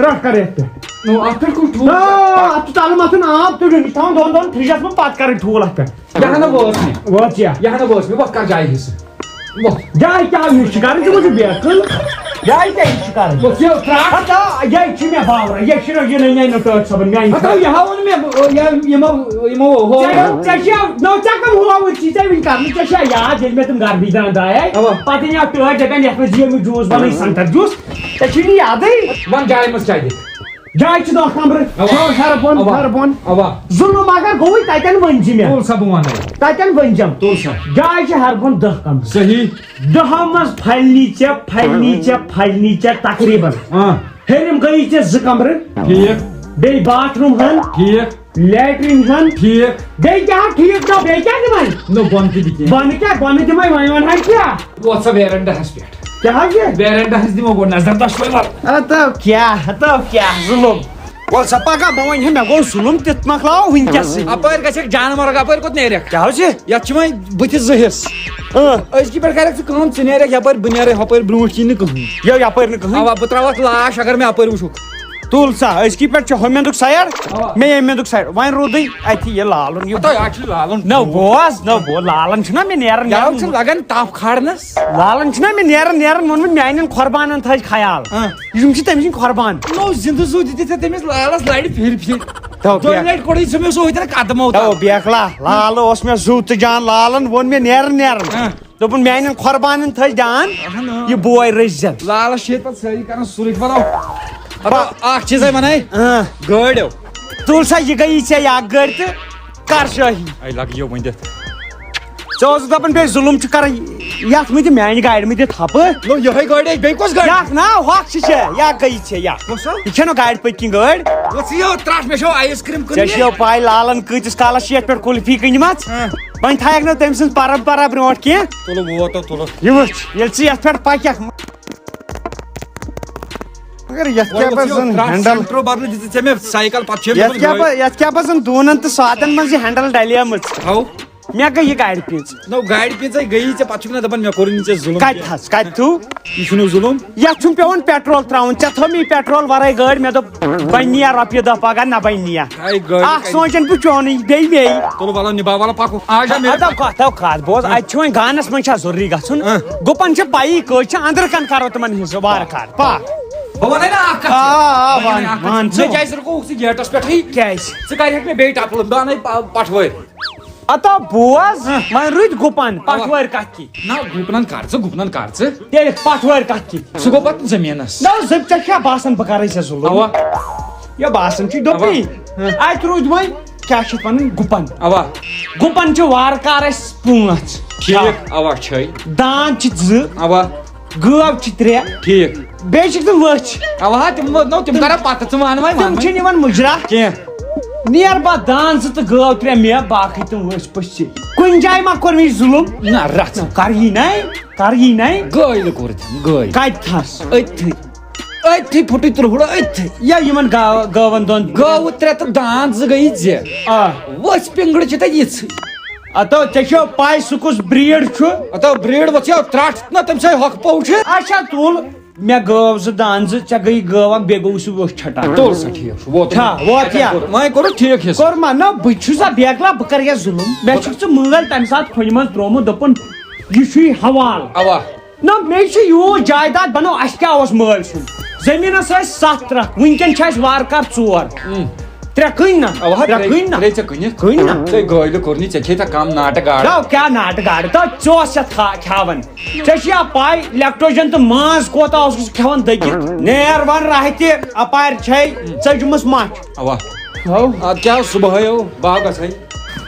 رٹھ کر یتھ پٮ۪ٹھ۔ نو، اتھ پٮ۪ٹھ کوٚر ٹھوٗل۔ نو، اتھ چھُ تلہٕ متھُن آب تُلُن، یہِ چھُ تھاوُن دۄن دۄہن فرجس منٛز، پتہٕ کرٕنۍ ٹھوٗل اتھ پٮ۪ٹھ۔ یہِ ہنا وٲژ مےٚ۔ وٲژ یا؟ یہِ ہنا وٲژ مےٚ، وۄتھ کر جایہِ حصہٕ۔ وۄتھ۔ جایہِ کیٛاہ حصہٕ چھِ کرٕنۍ؟ ژٕ وٕچھ بیکھ کُن۔ جایہِ کیٛاہ حصہٕ چھِ کرٕنۍ؟ وۄتھ، یہِ ترٛٹھ۔ ہتا، یہِ چھِ مےٚ باورا، یہِ چھِنہٕ، یہِ نَے، نَے نہٕ ٹٲٹھۍ صٲبن میٛانہِ ہتا، خٲطرٕ۔ یہِ ہاوُن مےٚ، یہِ، یِمو، یِمو ہوو۔ ژےٚ، ژےٚ چھِ، نو، ژےٚ کَم ہووُتھ چھی، ژےٚ وٕنہِ کرنہٕ، ژےٚ چھا یاد، ییٚلہِ مےٚ تِم گرمی دان درٛایے؟ اَوا۔ پتہٕ أنۍ اَکھ ٹٲٹھۍ دَپان، یَتھ منٛز دِیو مےٚ جوٗس بَنٲیِتھ سنٛگتر جوٗس۔ ژےٚ چھُے نہٕ یادٕے؟ وَن جایہِ منٛز کیٛاہ دِکھ؟ جاے چھِ دَہ کمرٕ۔ اوا۔ چھُ ہر بۄن، اوا۔ ہر بۄن۔ اوا۔ ظُلُم اگر گوٚوُے، تَتٮ۪ن ؤنۍ زِ مےٚ۔ تُل سا بہٕ وَنَے۔ تَتٮ۪ن ؤنۍ زٮ۪م۔ تُل سا۔ جاے چھِ ہر بۄن دَہ کمرٕ۔ صحیح۔ دَہو منٛز پھلنی ژےٚ، پھلنی ژےٚ، پھلنی ژےٚ تقریباً۔ آ۔ ہیٚرِم گٔیی ژےٚ زٕ کمرٕ۔ ٹھیٖک۔ بیٚیہِ باتھ روٗم ہن۔ ٹھیٖک۔ لیٹرین ہن۔ ٹھیٖک۔ بیٚیہِ کیٛاہ ٹھیٖک چھا؟ بیٚیہِ کیٛاہ دِمے؟ نہ، بۄن تہِ دِ کینٛہہ۔ بۄنہٕ کیٛاہ؟ بۄنہٕ دِمے، وۄنۍ وَنہٕ ہا کیٛاہ؟ وۄتھ سا ویرنڈاہس پٮ۪ٹھ۔ کیٛاہ حظ یہِ؟ ویرنڈاہس دِمو گۄڈٕ نظر دۄشوے وَلہٕ۔ ہتو کیٛاہ، ہتو کیٛاہ ظُلُم۔ وَلہٕ سا پگاہ، بہٕ وَنہٕ ہے، مےٚ گوٚو ظُلُم، تیُتھ مۄکلاوو وٕنکیٚسٕے۔ اپٲرۍ گژھکھ جانور، اپٲرۍ کوٚت نیرکھ؟ کیٛاہ حظ چھِ؟ یَتھ چھِ وۄنۍ بٕتھِ زٕ حصہٕ۔ اۭں۔ أزکی پٮ۪ٹھ کَرکھ ژٕ کٲم، ژٕ نیرکھ یَپٲرۍ، بہٕ نیرٕ ہۄپٲرۍ، برونٛٹھ کِنۍ نہٕ کٕہٕنۍ۔ یہِ یَپٲرۍ نہٕ کٕہٕنۍ؟ اَوا، بہٕ ترٛاوَکھ لاش، اگر مےٚ اَپٲرۍ وٕچھُکھ۔ تُل سا، أزکی پٮ۪ٹھ چھُ ہُہ مٮ۪نٛدُک سایڈ، اوا۔ مےٚ ییٚمہِ مٮ۪نٛدُک سایڈ۔ وۄنۍ روٗدٕے اَتہِ یہِ لالُن یہِ۔ ہتو، یہِ چھُ لالُن۔ نہ بوز، نہ بوز، لالن چھُنہ مےٚ نیران، یَوٕ نیران۔ چھُ لگان تپھ کھارنس۔ لالن چھُنہ مےٚ نیران، نیران ووٚنمُت میانٮ۪ن قۄربانن تھٲے خیال۔ ہاں۔ یِم چھِ تٔمۍ سٕنٛدۍ قۄربان۔ نو زندٕ زُو دِتِتھ ژےٚ تٔمِس لالس لڑِ پھِرِ پھِرِ۔ تو دۄیہِ بیٚیہِ۔ لٹہِ کوٚڑُے ژےٚ مےٚ سُہ ہوٚتٮ۪ن قدمو تل۔ تو بیکھلا، لال اوس مےٚ زُو تہٕ جان، لالن ووٚن مےٚ نیران نیران۔ ہاں۔ دوٚپُن میانٮ۪ن قۄربانن تھٲے جان، اہن۔ یہِ بوے رٔچھۍ زٮ۪ن۔ لالس چھِ ییٚتہِ پتہٕ سٲری کران سُرٕکۍ۔ وَلو، پتہٕ اکھ چیٖزے ونے۔ ہاں۔ گٲڑۍ۔ تُل سا، یہِ گٔیی ژےٚ یہِ اکھ گٲڑۍ تہٕ کر شٲہی۔ اے لگہِ یہِ ؤنِتھ۔ ژٕ اوسُکھ دَپان بیٚیہِ ظُلُم چھُ کَران، یَتھ مہٕ دِ میٛانہِ گاڑِ مہٕ دِ تھَپہٕ۔ نو یِہوٚے گاڑِ اَسہِ، بیٚیہِ کۄس گاڑِ؟ یَتھ نا، ہۄکھ چھِ ژےٚ، یَتھ گٔیی ژےٚ یَتھ۔ کۄس حظ؟ یہِ چھےٚ نہٕ گاڑِ پٔتۍ کِنۍ گٲڑۍ۔ وۄتھ یہِ ترٛٹھ، مےٚ چھو آیِس کرٛیٖم کٕنٕنۍ۔ ژےٚ چھےٚ پَے لالَن کۭتِس کالَس چھِ یَتھ پٮ۪ٹھ کُلفی کٕنۍمَژ؟ ہاں۔ وۄنۍ تھایَکھ نہٕ تٔمۍ سٕنٛز پَرَمپَرا برٛونٛٹھ کینٛہہ۔ تُلہٕ ووت، تُلہٕ۔ یہِ وٕچھ، ییٚلہِ ژٕ یَتھ پٮ۪ٹھ پَکَکھ۔ مگر یَتھ کیٛاہ پَزِ زَن وۄنۍ ہینڈل؟ سینٹرو بدلہٕ دِژٕتھ ژےٚ مےٚ سایکل، پَتہٕ چھُ مےٚ یَتھ دوٚپُن کیٛاہ گٲڑۍ۔ پَزِ، یَتھ کیٛاہ پَزِ زَن دوٗنَن تہٕ سادَن منٛز یہِ ہینڈل ڈَلیمٕژ؟ ہاو۔ مےٚ گٔے یہِ گاڑِ پیٖنٛژ۔ نو، گاڑِ پیٖژَے گٔیی ژےٚ، پَتہٕ چھُکھ نہ دَپان مےٚ کوٚرُے نہٕ ژےٚ ظُلُم کَتہِ کینٛہہ۔ تھَس، کَتہِ تھوٚو؟ یہِ چھُنہٕ ظُلُم۔ یَتھ چھُنہٕ پٮ۪وان پیٹرول ترٛاوُن، ژےٚ تھٲو مےٚ یہِ پیٹرول وَرٲے گٲڑۍ، مےٚ دوٚپ وۄنۍ نِیا رۄپیہِ دَہ پَگاہ نہ بَنہِ نِیا۔ ہاے گٲڑۍ اَکھ کَتہِ؟ سونٛچَن بہٕ چونُے، بیٚیہِ مے۔ تُلہٕ وَلہٕ نِباو وَلہٕ پَکو۔ آ جا میرے اَدٕ پاس۔ کَتھ، اَدٕ کَتھ، بوز، اَتہِ چھُ وۄنۍ گانَس منٛز چھا ضروٗری گژھُن؟ اۭں۔ گُپَن چھِ پَیی کٔژ چھِ، أنٛدرٕ کَنہِ کَرو تِمَن حِصہٕ وارٕ کارٕ۔ پَکھ۔ بہٕ وَنَے نہ اَکھ کَتھ آ، آ، بہٕ وَنَے وَن، اَکھ کَتھ۔ وَن ژٕ۔ مےٚ کیٛازِ رُکووُکھ ژٕ گیٹَس پٮ۪ٹھٕے؟ کیٛازِ؟ ژٕ کَرِہَکھ مےٚ بیٚیہِ ٹَپلہٕ، بہٕ اَنَے پَ-، پَٹھوٲرۍ۔ اَتہ بوز، ہہ۔ وۄنۍ رُدۍ گُپن، اَوا۔ پٹھوٲرۍ کتھ کی۔ نہ، گُپنن کر ژٕ، گُپنن کر ژٕ۔ تیٚلہِ پٹھوٲرۍ کتھ کی۔ سُہ گوٚو پتہٕ زٔمیٖنس۔ نہ، زٔمۍ ژےٚ کیٛاہ باسان بہٕ کرے ژےٚ ظُلُم؟ اَوا۔ یہِ باسان چھُے دوٚپُے۔ اَوا۔ ہہ۔ اَتہِ روٗدۍ وۄنۍ، کیٛاہ چھِ اتھ ونان، گُپن۔ اَوا۔ گُپن چھِ وارٕ کار اَسہِ پانٛژھ۔ ٹھیٖک، اَوا چھے۔ داند چھِ زٕ۔ اَوا۔ گٲو چھِ ترٛےٚ۔ ٹھیٖک۔ بیٚیہِ چھِکھ تِم ؤچھۍ۔ اَوا، تِم وٲتۍ نو، تِم کرو پتہٕ، ژٕ وَن وۄنۍ، تِم وَن وۄنۍ۔ چھِنہٕ یِوان مُجرا۔ کینٛہہ۔ نیر با دان زٕ تہٕ گٲو ترٛےٚ مےٚ، باقٕے تِم ؤژھۍ پٔژھۍ۔ کُنہِ جایہِ ما کوٚر مےٚ ظُلُم؟ نہ، رَژھ۔ نہ، کر یی نَے، کر یی نَے۔ گٲلۍ کوٚر تٔمۍ، گٲلۍ۔ کَتہِ تھَس؟ أتھی۔ أتھی پھُٹُے تُرہُڑا أتھی۔ یا یِمَن گاو-، گٲوَن دۄن۔ گٲوٕ ترٛےٚ تہٕ دان زٕ گٔیی زِ۔ آ۔ ؤژھۍ پِنٛگٕڑ چھِ تَتہِ یِژھٕے۔ ہتو، ژےٚ چھو پَے سُہ کُس breed چھُ؟ ہتو، breed وۄتھ یو ترٛٹھ نہ، تٔمۍ سٕے ہۄکھ پوٚو چھُ۔ اچھا، تُل۔ مےٚ گٲو زٕ دان زٕ، ژےٚ گٔیی گٲو اکھ، بیٚیہِ گوٚو سُہ ویوٚٹھ چھٹان۔ تُل سا، ٹھیٖک چھُ، ووت۔ چھا، ووت یا؟ وۄنۍ کوٚرُتھ ٹھیٖک حصہٕ۔ کوٚر ما؟ نہ، بہٕ چھُس سا بیکلا، بہٕ کَرٕ یَتھ ظُلُم؟ مےٚ چھُکھ ژٕ مٲلۍ تَمہِ ساتہٕ کھوٚنہِ منٛز ترٛوومُت، دوٚپُن، یہِ چھُے حوال۔ اَوا۔ نہ، مےٚ چھُ یوٗت جایداد بَنو، اَسہِ کیٛاہ اوس مٲلۍ سُنٛد؟ زٔمیٖنَس ٲسۍ سَتھ ترٛکھ، وٕنکٮ۪ن چھِ اَسہِ وارٕ کارٕ ژور۔ اۭں۔ ترٛےٚ کٕنۍ نہ؟ اَوا، ترٛےٚ ترٛےٚ، کٕنۍ نہ؟ ترٛےٚ ژےٚ کٕنِتھ۔ کٕنۍ نہ؟ ژےٚ گٲلۍ کوٚر نہٕ، ژےٚ کھیٚیہِ تھا کَم ناٹہٕ گاڈٕ۔ نہ، کیٛاہ ناٹہٕ گاڈٕ؟ تہٕ ژٕ اوس یَتھ کھا-، کھیٛاوان۔ ژےٚ چھِ یا پاے لیکٹوجن تہٕ ماز کوٗتاہ اوسُکھ ژٕ کھٮ۪وان دٔگِتھ؟ نیر وَن راہہِ تہِ، اَپارِ چھے ژٔجمٕژ مَچھ۔ اَوا۔ ہو۔ اَدٕ کیٛاہ، صُبحٲے ہو، بہٕ ہا گژھے۔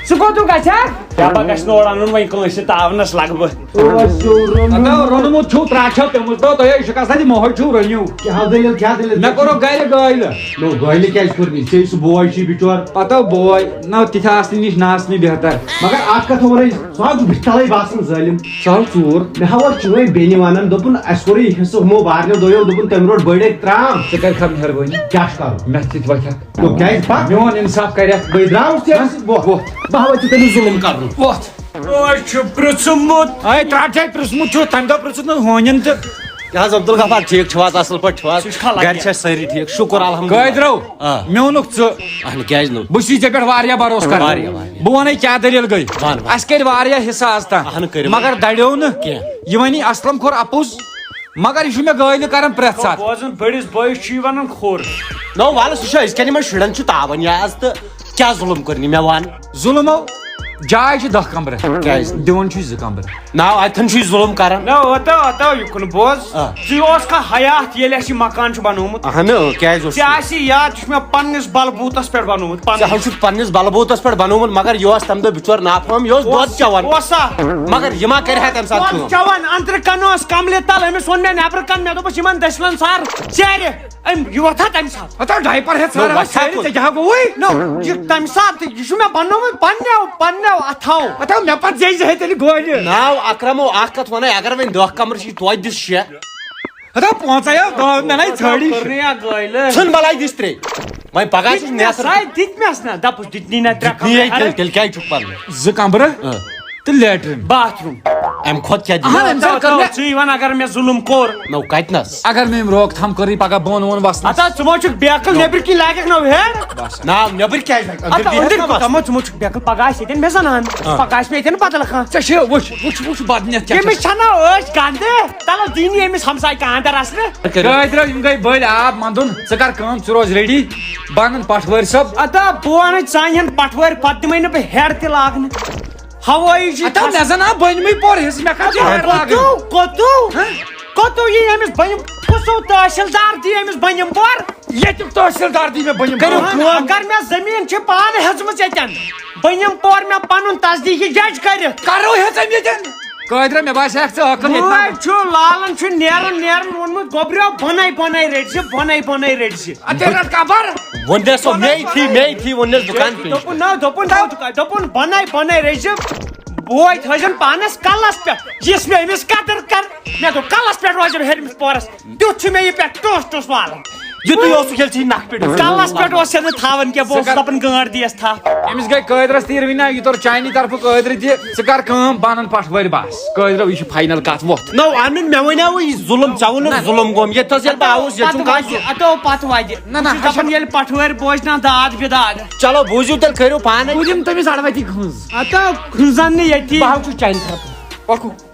ژٕ کوٚت گژھکھ؟ کیٛاہ، بہٕ گژھٕ نہٕ اورٕ اَنُن وۄنۍ کٲنٛسہِ تاونَس لَگہٕ بہٕ۔ اَدٕ روٚنمُت چھُو ترٛٹھ پیوٚمُت، دوٚپ تۄہہِ، یہِ چھُ کَتھ سا، یہِ ماحول چھُو رٔنِو۔ کیٛاہ دٔلیٖل، کیٛاہ دٔلیٖل؟ مےٚ کوٚرُکھ گَرِ گٲلۍ۔ نو، گٲلۍ کیٛازِ کوٚر مےٚ؟ ژےٚ یُس بوے چھُے بِچور۔ پَتہٕ بوے، نہ، تِتھِ آسنہٕ نِش نہ آسنٕے بہتر۔ مگر اَکھ کَتھ وَنَے، سُہ حظ چھُ بٕتھِ تَلَے باسان ظٲلِم۔ سُہ حظ ژوٗر۔ مےٚ ہا اوس چٲنۍ بیٚنہِ وَنان، دوٚپُن، اَسہِ کوٚرُے حِصہٕ ہُمو بارنیو دۄیو، دوٚپُن، تٔمۍ روٚٹ بٔڑۍ اَکہِ ترٛام۔ ژٕ کَر کھا مہربٲنی؟ کیٛاہ چھُ کَرُن؟ مےٚ سۭتۍ وَتھکھ۔ نو، کیٛازِ پَکھ؟ میون اِنصاف کَرٮ۪کھ۔ بٔے درٛاوُس تیٚلہِ ہہ؟ سۭتۍ، وۄتھ۔ وۄتھ۔ بہٕ ہاوَے ژےٚ تٔمِس ظُلُم کَرُن۔ وۄتھ۔ أے ترٛٹھ جاے پرٛژھمُت چھُ، تَمہِ دۄہ پرٛژھُتھ نہٕ ہونٮ۪ن تہٕ۔ کیٛاہ حظ عبدالغفار، ٹھیٖک چھِو حظ؟ اَصٕل پٲٹھۍ چھِو حظ؟ ژٕ چھُکھا لَگان؟ گَرِ چھِ اَسہِ سٲری ٹھیٖک، شُکُر الحمدللہ۔ قٲدرو، آ۔ مےٚ ووٚنُکھ ژٕ۔ اَہَن، کیٛازِ نہٕ؟ بہٕ چھُسے ژےٚ پٮ۪ٹھ واریاہ بروسہٕ کران۔ واریاہ، واریاہ۔ بہٕ وَنَے کیٛاہ دٔلیٖل گٔے۔ وَن، وَن۔ اَسہِ کٔرۍ واریاہ حِصہٕ آز تام۔ اَہَن، کٔرۍ۔ مگر دَریو نہٕ۔ کینٛہہ۔ یہِ وَنی اَسلَم کھوٚر اَپُز۔ مگر یہِ چھُ مےٚ گٲلۍ کران پرٛٮ۪تھ ساتہٕ۔ بوزُن، بٔڑِس بٲیِس چھُ یہِ وَنان کھوٚر۔ نو وَلہٕ، سُہ چھُ أزکٮ۪ن یِمَن شُرٮ۪ن چھُ تاوان یہِ آز تہٕ کیٛاہ ظُلُم کوٚر نہٕ مےٚ وَن؟ ظُلُم ہو، جاے چھِ دَہ کَمرٕ۔ کیٛازِ؟ دِوان چھُے زٕ کَمرٕ۔ ناو اَتٮ۪ن چھُے ظُلُم کران۔ نہ، وَتو، وَتو، یہِ کُن بوز۔ آ۔ ژٕ اوسکھا حیات ییٚلہِ اَسہِ یہِ مکان چھُ بنوومُت؟ اَہنہٕ، کیٛازِ اوس؟ ژےٚ آسہِ یاد، یہِ چھُ مےٚ پننِس بلبوٗتس پٮ۪ٹھ بنوومُت، پننِس۔ ژےٚ حظ چھُتھ پننِس بلبوٗتس پٮ۪ٹھ بنوومُت، مگر یہِ اوس تَمہِ دۄہ بِچور نافہم، یہِ اوس دۄد اوس، چٮ۪وان۔ اوسا؟ مگر یہِ ما کرِ ہا تَمہِ ساتہٕ دۄد کٲم؟ چٮ۪وان، أنٛدرٕ کنہٕ اوس کملہِ تل، أمِس ووٚن مےٚ نٮ۪برٕ کنہٕ، مےٚ دوٚپُس، یِمن دٔسِلن سار ژیرِ۔ أمۍ، یہِ وۄتھا تَمہِ ساتہٕ؟ ہتا ڈایپر ہٮ۪تھ نو، ژھانڈان وۄتھا سٲری، کوٚت؟ ژےٚ کیٛاہ گوٚوُے؟ نو، یہِ تَمہِ ساتہٕ، یہِ چھُ مےٚ بنوومُت پننیو، پننیو اَتھو۔ ہتا مےٚ پتہٕ زیٚیہِ زِ ہے تیٚلہِ گولہِ۔ ناو اکرمو اکھ کتھ ونے، اگر وۄنۍ دہ کمرٕ چھِ توتہِ دِس شےٚ۔ ہتا پانٛژے ہو، دہ مےٚ نَے ژھٲڑی۔ کٔرنٕے اکھ گٲلۍ۔ ژھٕن بلاے دِس ترٛے۔ وۄنۍ پگاہ چھُس دِتۍ مےٚ نیصر۔ سا، دِتۍ مےٚ سا، دپُس دِتۍ نی نہ ترٛےٚ دِتۍ نی کمرٕ ہے تیٚلہِ، ہرٕد۔ تیٚلہِ کیٛازِ چھُکھ پرنہٕ؟ زٕ کمرٕ اۭں۔ تہٕ لیٹرین۔ باتھ روٗم۔ امہِ کھۄتہٕ کیٛاہ دِمہٕ؟ اہن، امہِ سۭتۍ کٔر مےٚ ژٕے وَن، اگر مےٚ ظُلُم کوٚر۔ نو، کَتہِ نَس؟ اگر مےٚ أمۍ روک تھام کٔرٕے پَگاہ بۄن وۄن وَسنَس۔ ہتا، ژٕ ما چھُکھ بیقل، نیٚبٕرۍ کِنۍ لاگَکھ نو ہیڈ؟ نا، نیٚبٕرۍ کیٛازِ لاگَکھ؟ ہتا، أنٛدٕرۍ أنٛدٕرۍ کُن، کُن۔ تِمو، تِمو چھُکھ بیقل، پَگاہ آسہِ ییٚتٮ۪ن مےٚ زَنان، ہاں۔ پَگاہ آسہِ مےٚ ییٚتٮ۪ن بدل کانٛہہ۔ ژےٚ چھِ، وٕچھ، وٕچھ، وٕچھ، بدنیت کیٛاہ أمِس چھِ۔ چھَنا أچھ گنٛدٕ؟ تَلہٕ دِنۍ أمِس ہمسایہِ کانٛدر اَصلہِ۔ کٔرِو۔ کٲدرو، یِم گٔے بٔلۍ آب مَنٛدُن، ژٕ کَر کٲم، ژٕ روز ریڈی، بہٕ اَنَن پٹھوٲرۍ صٲب۔ ہتا، بہٕ اَنَے ژانہِ ہَن پٹھوٲرۍ، پَتہٕ دِمَے نہٕ بہٕ ہیڈ تہِ لاگنہٕ۔ ہوٲیی چھِ ہتا، کھس- مےٚ زَن آو بٔنمٕے پور حِصہٕ، مےٚ کَتھ چھِ ہیڈ لاگٕنۍ؟ کوٚتو؟ کوٚتو؟ ہہ؟ کوٚتو یی أمِس بٔنِم؟ کُس ہیوٗ تحصیلدار دی أمِس بٔنِم پور؟ ییٚتیُک تحصیلدار دی مےٚ بٔنِم کٔرِو پور۔ کٲم۔ اگر مےٚ زٔمیٖن چھِ پانہٕ ہیٚژمٕژ ییٚتٮ۪ن، بٔنِم پور مےٚ پَنُن تصدیٖقی جج کٔرِتھ۔ کَرو ہیٚژ أمۍ ییٚتٮ۪ن۔ قٲدرہ، مےٚ باسہِ ہٮ۪کھ ژٕ ہٲکٕر ییٚتہِ وٲے نَس۔ چھُ لالَن چھُ نیران نیران ووٚنمُت، گوٚبریو بۄنَے بۄنَے رٔٹۍ زِ، بۄنَے بۄنَے رٔٹۍ زِ۔ اَدٕ تیٚلہِ رَٹ کَبر۔ ووٚننَس سۄ مے تھی، مے تھی ووٚننَس دُکان پیش۔ دوٚپُن نہ، دوٚپُن دوٚپُن بۄنَے بۄنَے رٔٹۍ زِ۔ بوے تھٲیزٮ۪ن پانَس کَلَس پٮ۪ٹھ، یُس مےٚ أمِس قدٕر کَرٕ۔ مےٚ دوٚپ کَلَس پٮ۪ٹھ روزٮ۪م ہیٚرمِس پورَس، تیُتھ چھُ مےٚ یہِ پٮ۪ٹھ ٹوس ٹوس والان۔ یُتُے اوسُکھ ییٚلہِ ژٕ یہِ نَکھٕ پٮ۪ٹھ اوس۔ کَلَس پٮ۪ٹھ اوس یہِ نہٕ تھاوان کینٛہہ، بہٕ اوسُس ژٕ کَر- دَپان گٲنٛڈ دِیَس تھَپھ۔ أمِس گٔے قٲدرَس تیٖر وٕنہِ، یہِ توٚر چانہِ طرفہٕ قٲدرٕ تہِ۔ ژٕ کَر کٲم، بہٕ اَنَن پٹھوٲرۍ بَس۔ قٲدرَو، یہِ چھِ فاینَل کَتھ وۄتھ۔ نو اَنُن، مےٚ وَنیٛاوُ یہِ ظُلُم، ژےٚ ووٚنُکھ نہ۔ ظُلُم گوٚم۔ ییٚتہِ تھَس ییٚلہِ بہٕ آوُس، ییٚتہِ چھُم پَتہٕ کانٛہہ وَدِ، ظُلُم۔ اَتو پَتہٕ وَدِ۔ نہ، نہ، بہٕ چھُس ہَشَم۔ دَپان ییٚلہِ پٹھوٲرۍ بوزِ نا داد بِداد۔ چلو بوٗزِو تیٚلہِ، کٔرِو پانَے۔ بہٕ دِمہٕ تٔمِس اَڑٕ وَتی کھٕنٛز۔ اَتو کھٕنٛزَن نہٕ ییٚتی۔ بہٕ ہاو چھُس چانہِ طرفہٕ۔ پَکو۔